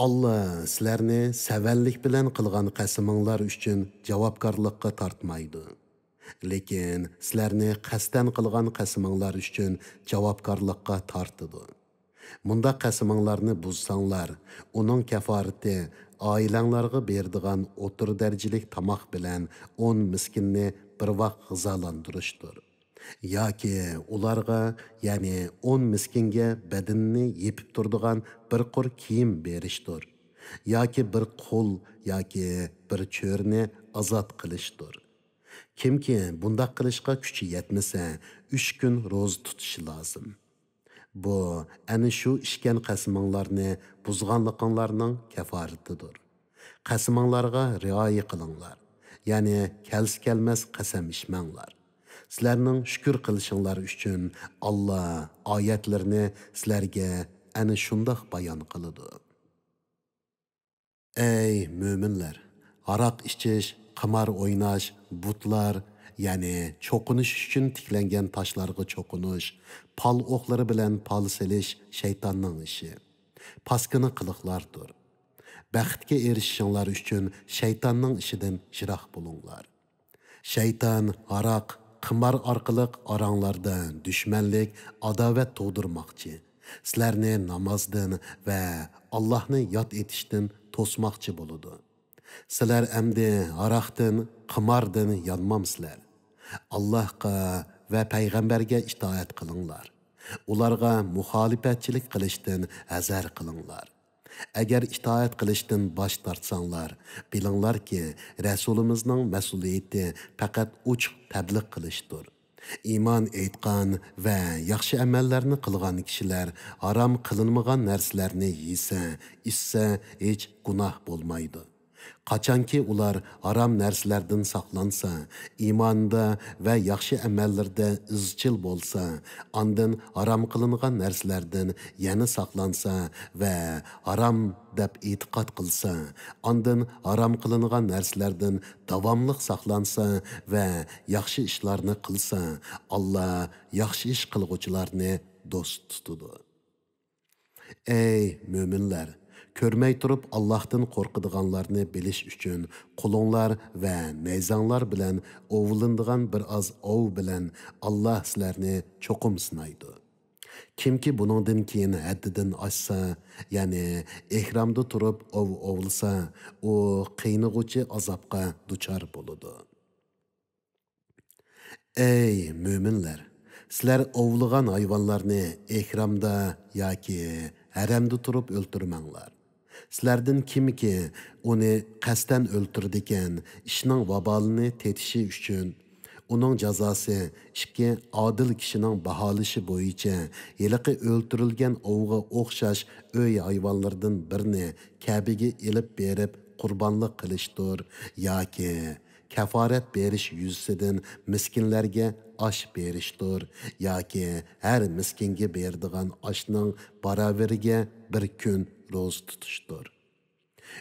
ئاللا سىلەرنى سەۋەنلىك بىلەن قىلغان قەسىمىڭلار ئۈچۈن جاۋابكارلىققا تارتمايدۇ. لېكىن سىلەرنى قەستەن قىلغان قەسىمىڭلار ئۈچۈن جاۋابكارلىققا تارتىدۇ. مۇنداق قەسىمىڭلارنى بۇزساڭلار، ئۇنىڭ كەفارىتى ئائىلەڭلارغا بېرىدىغان ئوتتۇرا دەرىجىلىك تاماق بىلەن ئون مىسكىننى بىر ۋاق غىزالاندۇرۇشتۇر. ياكى ئۇلارغا، يەنى ئون مىسكىنگە بەدىنىنى يېپىپ تۇرىدىغان بىر قۇر كىيىم بېرىشتۇر. ياكى بىر قۇل ياكى بىر چۆرىنى ئازاد قىلىشتۇر. كىمكى بۇنداق قىلىشقا كۈچى يەتمىسە، ئۈچ كۈن روزا تۇتۇشى لازىم. بۇ ئەنە شۇ ئىچكەن قەسىمىڭلارنى بۇزغانلىقىڭلارنىڭ كەفارىتىدۇر. قەسىمىڭلارغا رىئايە قىلىڭلار، يەنى كەلسە كەلمەس قەسەم ئىچمەڭلار. سىلەرنىڭ شۈكۈر قىلىشىڭلار ئۈچۈن ئاللا ئايەتلىرىنى سىلەرگە ئەنە شۇنداق بايان قىلىدۇ. ئەي مۆمىنلەر! ھاراق ئىچىش، قىمار ئويناش، بۇتلار، يەنى چوقۇنۇش ئۈچۈن تىكلەنگەن تاشلارغا چوقۇنۇش، پال ئوقلىرى بىلەن پال سېلىش شەيتاننىڭ ئىشى. پاسكىنا قىلىقلاردۇر. بەختكە ئېرىشىشىڭلار ئۈچۈن شەيتاننىڭ ئىشىدىن يىراق بولۇڭلار. شەيتان ھاراق، قىمار ئارقىلىق ئاراڭلاردا دۈشمەنلىك، ئاداۋەت تۇغدۇرماقچى، سىلەرنى نامازدىن ۋە ئاللاھنى ياد ئېتىشتىن توسماقچى بولىدۇ. سىلەر ئەمدى ھاراقتىن، قىماردىن يانمامسىلەر؟ ئاللاھقا ۋە پەيغەمبەرگە ئىتائەت قىلىڭلار. ئۇلارغا مۇخالىپەتچىلىك قىلىشتىن ھەزەر قىلىڭلار. ئەگەر ئىتائەت قىلىشتىن باش تارتساڭلار، بىلىڭلاركى، رەسۇلىمىزنىڭ مەسئۇلىيىتى پەقەت ئوچۇق تەبلىغ قىلىشتۇر. ئىمان ئېيتقان ۋە ياخشى ئەمەللەرنى قىلغان كىشىلەر ھارام قىلىنمىغان نەرسىلەرنى يېسە، ئىچسە، ھېچ گۇناھ بولمايدۇ. قاچانكى ئۇلار ھارام نەرسىلەردىن ساقلانسا، ئىماندا ۋە ياخشى ئەمەللىرىدە ئىزچىل بولسا، ئاندىن ھارام قىلىنغان نەرسىلەردىن يەنە ساقلانسا ۋە ھارام دەپ ئېتىقاد قىلسا، ئاندىن ھارام قىلىنغان نەرسىلەردىن داۋاملىق ساقلانسا ۋە ياخشى ئىشلارنى قىلسا، ئاللا ياخشى ئىش قىلغۇچىلارنى دوست تۇتىدۇ. ئەي مۆمىنلەر! كۆرمەي تۇرۇپ ئاللاھتىن قورقىدىغانلارنى بىلىش ئۈچۈن قولۇڭلار ۋە نەيزەڭلار بىلەن ئوۋلىنىدىغان بىر ئاز ئوۋ بىلەن ئاللاھ سىلەرنى چوقۇم سىنايدۇ. كىمكى بۇنىڭدىن كېيىن ھەددىدىن ئاشسا، يەنى ئېھرامدا تۇرۇپ ئوۋ ئوۋلىسا، ئۇ قىينىغۇچى ئازابقا دۇچار بولىدۇ. ئەي مۆمىنلەر! سىلەر ئوۋلىغان ھايۋانلارنى ئېھرامدا ياكى ھەرەمدە تۇرۇپ ئۆلتۈرمەڭلار. سىلەردىن كىمكى ئۇنى قەستەن ئۆلتۈرىدىكەن، ئىشنىڭ ۋابالىنى تېتىشى ئۈچۈن، ئۇنىڭ جازاسى ئىككى ئادىل كىشىنىڭ باھالىشى بويىچە ھېلىقى ئۆلتۈرۈلگەن ئوۋغا ئوخشاش ئۆي ھايۋانلىرىدىن بىرنى كەبىگە ئېلىپ بېرىپ قۇربانلىق قىلىشتۇر ياكى كەفارەت بېرىش يۈزىسىدىن مىسكىنلەرگە ئاش بېرىشتۇر ياكى ھەر مىسكىنگە بېرىدىغان ئاشنىڭ باراۋىرىگە بىر كۈن روزا تۇتۇشتۇر.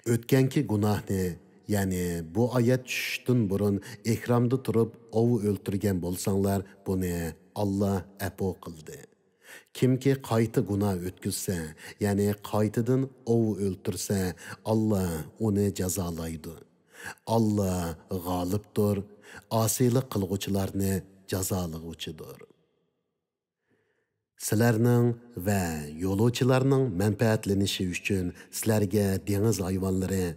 ئۆتكەنكى گۇناھنى، يەنى بۇ ئايەت چۈشۈشتىن بۇرۇن ئېھرامدا تۇرۇپ ئوۋ ئۆلتۈرگەن بولساڭلار، بۇنى ئاللا ئەپۇ قىلدى. كىمكى قايتا گۇناھ ئۆتكۈزسە، يەنى قايتىدىن ئوۋ ئۆلتۈرسە، ئاللا ئۇنى جازالايدۇ. ئاللا غالىبتۇر، ئاسىيلىق قىلغۇچىلارنى جازالىغۇچىدۇر. سىلەرنىڭ ۋە يولۇچىلارنىڭ مەنپەئەتلىنىشى ئۈچۈن سىلەرگە دېڭىز ھايۋانلىرى،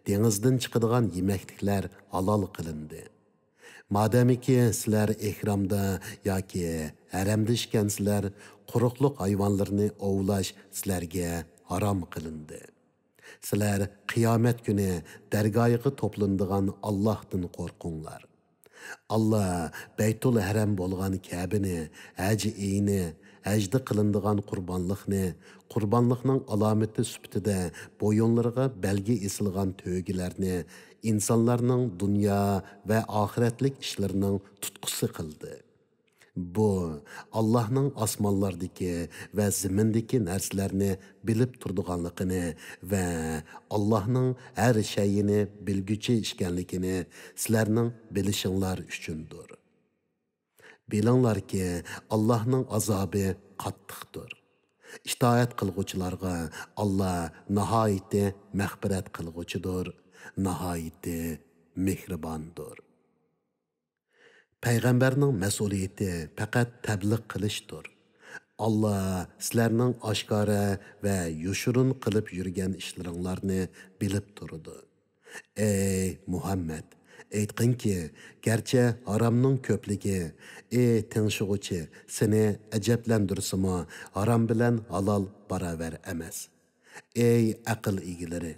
دېڭىزدىن چىقىدىغان يېمەكلىكلەر ھالال قىلىندى. مادەمكى سىلەر ئېھرامدا ياكى ھەرەمدە ئىكەنسىلەر، قۇرۇقلۇق ھايۋانلىرىنى ئوۋلاش سىلەرگە ھارام قىلىندى. سىلەر قىيامەت كۈنى دەرگاھىغا توپلىنىدىغان ئاللاھتىن قورقۇڭلار. ئاللا بەيتۇل ھەرەم بولغان كەبىنى، ھەج ئېيىنى، ھەجدە قىلىنىدىغان قۇربانلىقنى، قۇربانلىقنىڭ ئالامىتى سۈپىتىدە بويۇنلىرىغا بەلگە ئېسىلغان تۆگىلەرنى، ئىنسانلارنىڭ دۇنيا ۋە ئاخىرەتلىك ئىشلىرىنىڭ تۇتقۇسى قىلدى. بۇ، ئاللاھنىڭ ئاسمانلاردىكى ۋە زېمىندىكى نەرسىلەرنى بىلىپ تۇرىدىغانلىقىنى ۋە ئاللاھنىڭ ھەر شەيئىنى بىلگۈچى ئىكەنلىكىنى سىلەرنىڭ بىلىشىڭلار ئۈچۈندۇر. بىلىڭلاركى، ئاللاھنىڭ ئازابى قاتتىقتۇر. ئىتائەت قىلغۇچىلارغا ئاللا ناھايىتى مەغپىرەت قىلغۇچىدۇر، ناھايىتى مېھرىباندۇر. پەيغەمبەرنىڭ مەسئۇلىيىتى پەقەت تەبلىغ قىلىشتۇر. ئاللا سىلەرنىڭ ئاشكارا ۋە يوشۇرۇن قىلىپ يۈرگەن ئىشلىرىڭلارنى بىلىپ تۇرىدۇ. ئەي مۇھەممەد، ئېيتقىنكى، گەرچە ھارامنىڭ كۆپلۈكى، ئى تىڭشىغۇچى، سېنى ئەجەبلەندۈرسىمۇ، ھارام بىلەن ھالال باراۋەر ئەمەس. ئەي ئەقىل ئىگىلىرى،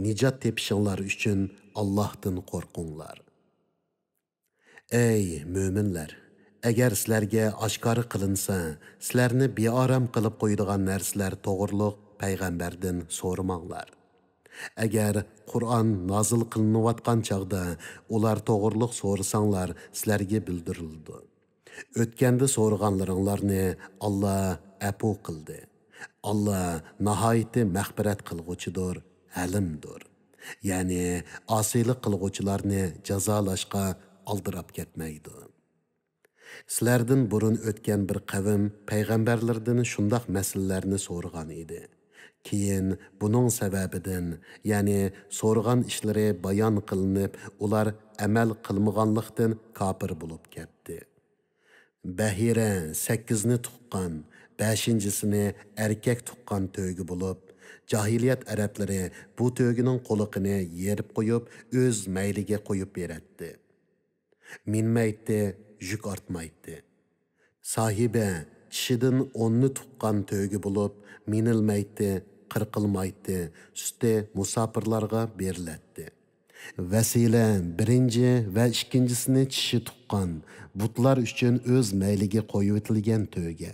نىجات تېپىشىڭلار ئۈچۈن ئاللاھتىن قورقۇڭلار. ئەي مۆمىنلەر! ئەگەر سىلەرگە ئاشكارا قىلىنسا، سىلەرنى بىئارام قىلىپ قويىدىغان نەرسىلەر توغرۇلۇق پەيغەمبەردىن سورىماڭلار. ئەگەر قۇرئان نازىل قىلىنىۋاتقان چاغدا ئۇلار توغرۇلۇق سورىساڭلار، سىلەرگە بىلدۈرۈلىدۇ. ئۆتكەندە سورىغانلىرىڭلارنى ئاللا ئەپۇ قىلدى. ئاللا ناھايىتى مەغپىرەت قىلغۇچىدۇر، ھەلىمدۇر. يەنى ئاسىيلىق قىلغۇچىلارنى جازالاشقا ئالدىراپ كەتمەيدۇ. سىلەردىن بۇرۇن ئۆتكەن بىر قەۋم پەيغەمبەرلىرىدىن شۇنداق مەسىلىلەرنى سورىغان ئىدى. كېيىن بۇنىڭ سەۋەبىدىن، يەنى سورىغان ئىشلىرى بايان قىلىنىپ، ئۇلار ئەمەل قىلمىغانلىقتىن كاپىر بولۇپ كەتتى. بەھىرە سەككىزنى تۇغقان، بەشىنچىسىنى ئەركەك تۇغقان تۆگە بولۇپ، جاھىلىيەت ئەرەبلىرى بۇ تۆگىنىڭ قۇلىقىنى يېرىپ قويۇپ، ئۆز مەيلىگە قويۇپ بېرەتتى. مىنمەيتتى، يۈك ئارتمايتتى. ساھىبە چىشىدىن ئوننى تۇغقان تۆگە بولۇپ، مىنىلمەيتتى، قىرقىلمايتتى، سۈتى مۇساپىرلارغا بېرىلەتتى. ۋەسىلە بىرىنچى ۋە ئىككىنچىسىنى چىشى تۇغقان، بۇتلار ئۈچۈن ئۆز مەيلىگە قويۇۋېتىلگەن تۆگە.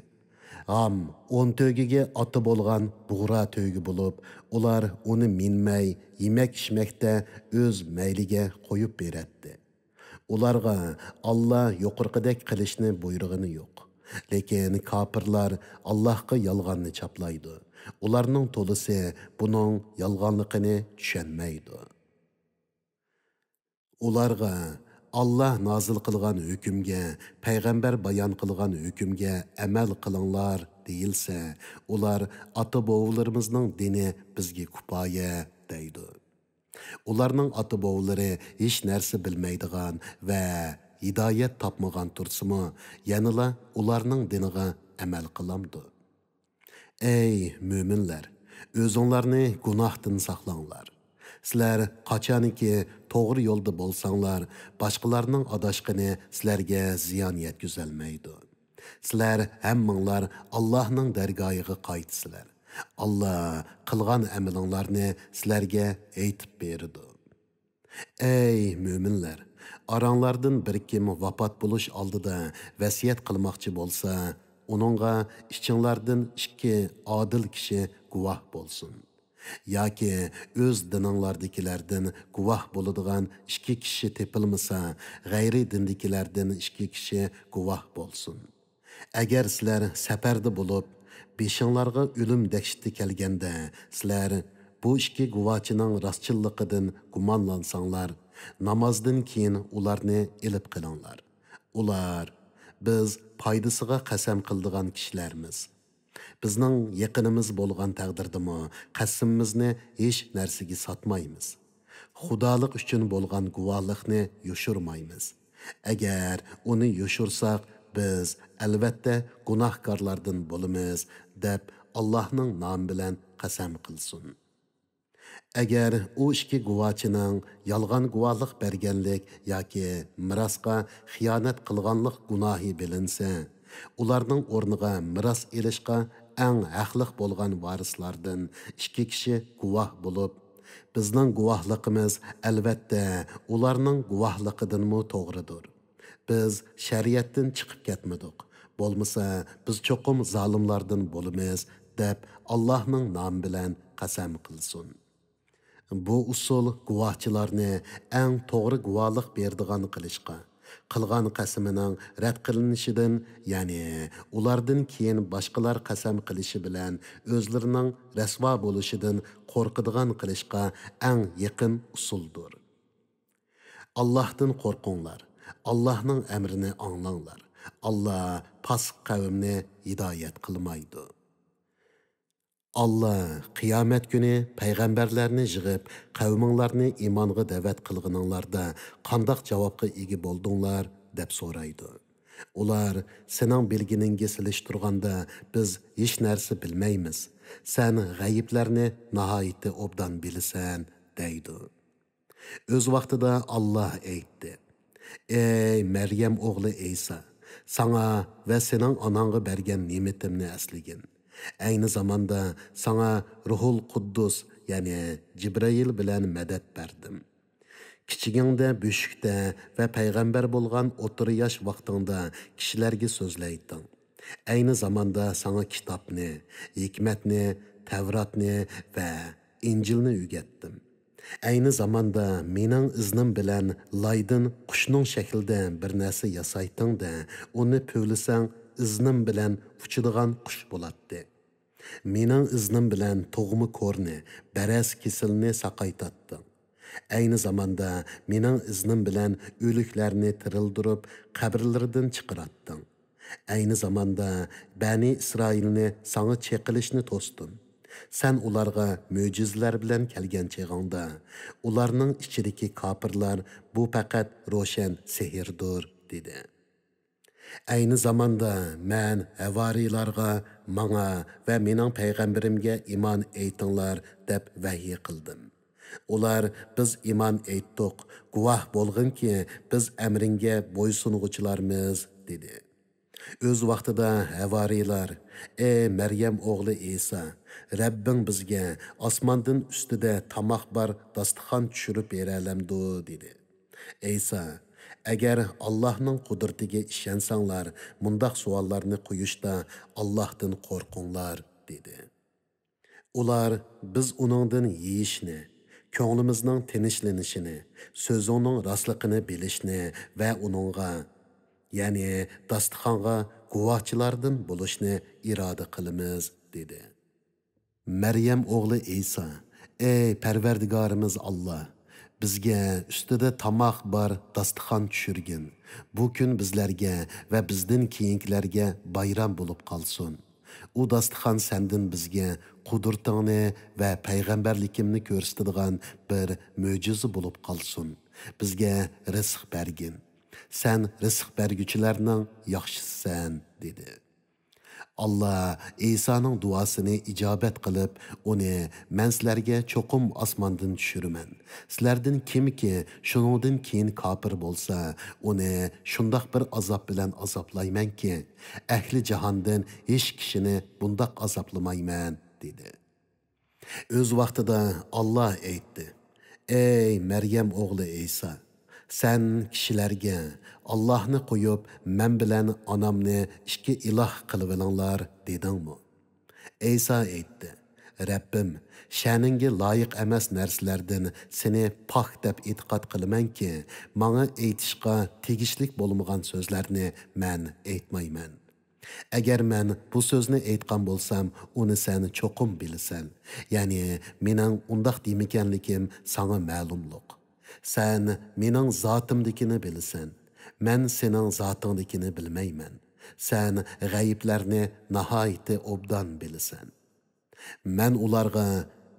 ھام ئون تۆگىگە ئاتا بولغان بۇغرا تۆگە بولۇپ، ئۇلار ئۇنى مىنمەي، يېمەك-ئىچمەكتە ئۆز مەيلىگە قويۇپ بېرەتتى. ئۇلارغا ئاللا يۇقىرىقىدەك قىلىشنى بۇيرۇغىنى يوق. لېكىن كاپىرلار ئاللاھقا يالغاننى چاپلايدۇ. ئۇلارنىڭ تولىسى بۇنىڭ يالغانلىقىنى چۈشەنمەيدۇ. ئۇلارغا، «ئاللا نازىل قىلغان ھۆكۈمگە، پەيغەمبەر بايان قىلغان ھۆكۈمگە ئەمەل قىلىڭلار» دېيىلسە، ئۇلار، «ئاتا-بوۋىلىرىمىزنىڭ دىنى بىزگە كۇپايە» دەيدۇ. ئۇلارنىڭ ئاتا-بوۋىلىرى ھېچ نەرسە بىلمەيدىغان ۋە ھىدايەت تاپمىغان تۇرسىمۇ، يەنىلا ئۇلارنىڭ دىنىغا ئەمەل قىلامدۇ؟ ئەي مۆمىنلەر، ئۆزۈڭلارنى گۇناھتىن ساقلاڭلار. سىلەر قاچانكى توغرا يولدا بولساڭلار، باشقىلارنىڭ ئاداشقىنى سىلەرگە زىيان يەتكۈزەلمەيدۇ. سىلەر ھەممىڭلار ئاللاھنىڭ دەرگاھىغا قايتىسىلەر. ئاللا قىلغان ئەمىلىڭلارنى سىلەرگە ئېيتىپ بېرىدۇ. ئەي مۆمىنلەر! ئاراڭلاردىن بىر كىم ۋاپات بولۇش ئالدىدا ۋەسىيەت قىلماقچى بولسا، ئۇنىڭغا ئىچىڭلاردىن ئىككى ئادىل كىشى گۇۋاھ بولسۇن. ياكى ئۆز دىنىڭلاردىكىلەردىن گۇۋاھ بولىدىغان ئىككى كىشى تېپىلمىسا، غەيرىي دىندىكىلەردىن ئىككى كىشى گۇۋاھ بولسۇن. ئەگەر سىلەر سەپەردە بولۇپ، بېشىڭلارغا ئۆلۈم دەھشىتى كەلگەندە، سىلەر بۇ ئىككى گۇۋاچىنىڭ راستچىللىقىدىن گۇمانلانساڭلار، نامازدىن كېيىن ئۇلارنى ئېلىپ قېلىڭلار. ئۇلار، «بىز پايدىسىغا قەسەم قىلىدىغان كىشىلەرمىز. بىزنىڭ يېقىنىمىز بولغان تەقدىردىمۇ قەسىمىمىزنى ھېچ نەرسىگە ساتمايمىز. خۇدالىق ئۈچۈن بولغان گۇۋاھلىقنى يوشۇرمايمىز. ئەگەر ئۇنى يوشۇرساق، بىز ئەلۋەتتە گۇناھكارلاردىن بولىمىز» دەپ، ئاللاھنىڭ نامى بىلەن قەسەم قىلسۇن. ئەگەر ئۇ ئىككى گۇۋاچىنىڭ يالغان گۇۋاھلىق بەرگەنلىك ياكى مىراسقا خىيانەت قىلغانلىق گۇناھى بىلىنسە، ئۇلارنىڭ ئورنىغا مىراس ئېلىشقا ئەڭ ھەقلىق بولغان ۋارىسلاردىن ئىككى كىشى گۇۋاھ بولۇپ، «بىزنىڭ گۇۋاھلىقىمىز، ئەلۋەتتە، ئۇلارنىڭ گۇۋاھلىقىدىنمۇ توغرىدۇر. بىز شەرىئەتتىن چىقىپ كەتمىدۇق. بولمىسا، بىز چوقۇم زالىملاردىن بولىمىز، دەپ ئاللاھنىڭ نامى بىلەن قەسەم قىلسۇن. بۇ ئۇسۇل گۇۋاھچىلارنى ئەڭ توغرا گۇۋاھلىق بېرىدىغان قىلىشقا، قىلغان قەسىمىنىڭ رەت قىلىنىشىدىن، يەنى ئۇلاردىن كېيىن باشقىلار قەسەم قىلىشى بىلەن ئۆزلىرىنىڭ رەسۋا بولۇشىدىن قورقىدىغان قىلىشقا ئەڭ يېقىن ئۇسۇلدۇر. ئاللاھتىن قورقۇڭلار، ئاللاھنىڭ ئەمرىنى ئاڭلاڭلار. ئاللا پاسىق قەۋمنى ھىدايەت قىلمايدۇ. ئاللا قىيامەت كۈنى پەيغەمبەرلەرنى يىغىپ، قەۋمىڭلارنى ئىمانغا دەۋەت قىلغىنىڭلاردا قانداق جاۋابقا ئىگە بولدۇڭلار؟ دەپ سورايدۇ. ئۇلار، سېنىڭ بىلگىنىڭگە سېلىشتۇرغاندا بىز ھېچ نەرسە بىلمەيمىز. سەن غەيىبلەرنى ناھايىتى ئوبدان بىلىسەن، دەيدۇ. ئۆز ۋاقتىدا ئاللا ئېيتتى: ئەي مەريەم ئوغلى ئەيسا، ساڭا ۋە سېنىڭ ئاناڭغا بەرگەن نېمىتىمنى ئەسلىگىن. ئەينى زاماندا ساڭا روھۇل قۇددۇس، يەنى جىبرىئىل بىلەن مەدەت بەردىم. كىچىكىڭدە بۆشۈكتە ۋە پەيغەمبەر بولغان ئوتتۇرا ياش ۋاقتىڭدا كىشىلەرگە سۆزلەيتتىڭ. ئەينى زاماندا ساڭا كىتابنى، ھېكمەتنى، تەۋراتنى ۋە ئىنجىلنى ئۆگەتتىم. ئەينى زاماندا مېنىڭ ئىزنىم بىلەن لايدىن قۇشنىڭ شەكلىدە بىر نەرسە ياسايتتىڭ-دە، ئۇنى پۈۋلىسەڭ، ئىزنىم بىلەن ئۇچىدىغان قۇش بولاتتى. مېنىڭ ئىزنىم بىلەن تۇغما كورنى، بەرەس كېسىلىنى ساقايتاتتىڭ. ئەينى زاماندا مېنىڭ ئىزنىم بىلەن ئۆلۈكلەرنى تىرىلدۈرۈپ، قەبرىلىرىدىن چىقىراتتىڭ. ئەينى زاماندا بەنى ئىسرائىلنى ساڭا چېقىلىشنى توستۇم. سەن ئۇلارغا مۆجىزىلەر بىلەن كەلگەن چېغىڭدا، ئۇلارنىڭ ئىچىدىكى كاپىرلار، بۇ پەقەت روشەن سېھىردۇر، دېدى. ئەينى زاماندا مەن ھەۋارىيلارغا، ماڭا ۋە مېنىڭ پەيغەمبىرىمگە ئىمان ئېيتىڭلار، دەپ ۋەھيى قىلدىم. ئۇلار، بىز ئىمان ئېيتتۇق، گۇۋاھ بولغىنكى، بىز ئەمرىڭگە بويسۇنغۇچىلارمىز، دېدى. ئۆز ۋاقتىدا ھەۋارىيلار، ئەي مەريەم ئوغلى ئەيسا، رەببىڭ بىزگە ئاسماندىن ئۈستىدە تاماق بار داستىخان چۈشۈرۈپ بېرەلەمدۇ؟ دېدى. ئەيسا، ئەگەر ئاللاھنىڭ قۇدرىتىگە ئىشەنسەڭلار، مۇنداق سوئاللارنى قويۇشتا ئاللاھتىن قورقۇڭلار، دېدى. ئۇلار، بىز ئۇنىڭدىن يېيىشنى، كۆڭلىمىزنىڭ تىنچلىنىشىنى، سۆزۈڭنىڭ راستلىقىنى بىلىشنى ۋە ئۇنىڭغا، يەنى داستىخانغا گۇۋاھچىلاردىن بولۇشنى ئىرادە قىلىمىز، دېدى. مەريەم ئوغلى ئەيسا، ئەي پەرۋەردىگارىمىز ئاللا، بىزگە ئۈستىدە تاماق بار داستىخان چۈشۈرگىن. بۇ كۈن بىزلەرگە ۋە بىزدىن كېيىنكىلەرگە بايرام بولۇپ قالسۇن. ئۇ داستىخان سەندىن بىزگە قۇدرىتىڭنى ۋە پەيغەمبەرلىكىمنى كۆرسىتىدىغان بىر مۆجىزە بولۇپ قالسۇن. بىزگە رىزىق بەرگىن. سەن رىزىق بەرگۈچىلەرنىڭ ياخشىسىسەن، دېدى. ئاللا ئەيسانىڭ دۇئاسىنى ئىجابەت قىلىپ، ئۇنى، مەن سىلەرگە چوقۇم ئاسماندىن چۈشۈرىمەن. سىلەردىن كىمكى شۇنىڭدىن كېيىن كاپىر بولسا، ئۇنى شۇنداق بىر ئازاب بىلەن ئازابلايمەنكى، ئەھلى جاھاندىن ھېچ كىشىنى بۇنداق ئازابلىمايمەن، دېدى. ئۆز ۋاقتىدا ئاللا ئېيتتى: ئەي مەريەم ئوغلى ئەيسا، سەن كىشىلەرگە، ئاللاھنى قويۇپ، مەن بىلەن ئانامنى ئىككى ئىلاھ قىلىۋېلىڭلار، دېدىڭمۇ؟ ئەيسا ئېيتتى: رەببىم، شەنىڭگە لايىق ئەمەس نەرسىلەردىن سېنى پاك دەپ ئېتىقاد قىلىمەنكى، ماڭا ئېيتىشقا تېگىشلىك بولمىغان سۆزلەرنى مەن ئېيتمايمەن. ئەگەر مەن بۇ سۆزنى ئېيتقان بولسام، ئۇنى سەن چوقۇم بىلىسەن. يەنى مېنىڭ ئۇنداق دېمىگەنلىكىم ساڭا مەلۇملۇق. سەن مېنىڭ زاتىمدىكىنى بىلىسەن. مەن سېنىڭ زاتىڭدىكىنى بىلمەيمەن. سەن غەيىبلەرنى ناھايىتى ئوبدان بىلىسەن. مەن ئۇلارغا،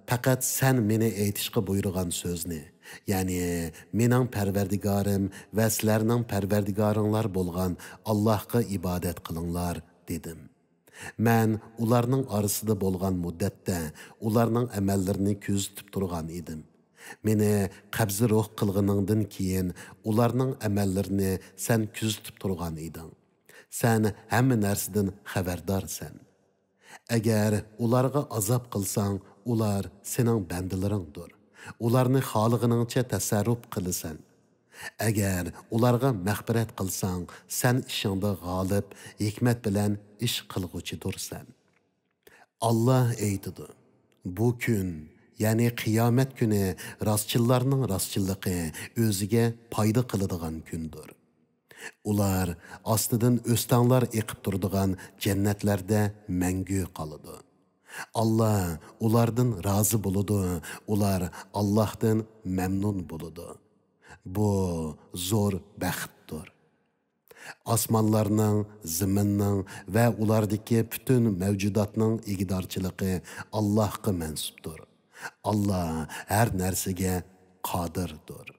پەقەت سەن مېنى ئېيتىشقا بۇيرۇغان سۆزنى، يەنى مېنىڭ پەرۋەردىگارىم ۋە سىلەرنىڭ پەرۋەردىگارىڭلار بولغان ئاللاھقا ئىبادەت قىلىڭلار، دېدىم. مەن ئۇلارنىڭ ئارىسىدا بولغان مۇددەتتە ئۇلارنىڭ ئەمەللىرىنى كۆزىتىپ تۇرغان ئىدىم. مېنى قەبزى روھ قىلغىنىڭدىن كېيىن ئۇلارنىڭ ئەمەللىرىنى سەن كۆزىتىپ تۇرغان ئىدىڭ. سەن ھەممە نەرسىدىن خەۋەردارسەن. ئەگەر ئۇلارغا ئازاب قىلساڭ، ئۇلار سېنىڭ بەندىلىرىڭدۇر. ئۇلارنى خالىغىنىڭچە تەسەررۇپ قىلىسەن. ئەگەر ئۇلارغا مەغپىرەت قىلساڭ، سەن ئىشىڭدا غالىب، ھېكمەت بىلەن ئىش قىلغۇچىدۇرسەن. ئاللا ئېيتىدۇ: بۇ كۈن، يەنى قىيامەت كۈنى راستچىللارنىڭ راستچىللىقى ئۆزىگە پايدا قىلىدىغان كۈندۇر. ئۇلار ئاستىدىن ئۆستەڭلار ئېقىپ تۇرىدىغان جەننەتلەردە مەڭگۈ قالىدۇ. ئاللا ئۇلاردىن رازى بولىدۇ، ئۇلار ئاللاھتىن مەمنۇن بولىدۇ. بۇ زور بەختتۇر. ئاسمانلارنىڭ، زېمىننىڭ ۋە ئۇلاردىكى پۈتۈن مەۋجۇداتنىڭ ئىگىدارچىلىقى ئاللاھقا مەنسۇپتۇر. ئاللا ھەر نەرسىگە قادىردۇر.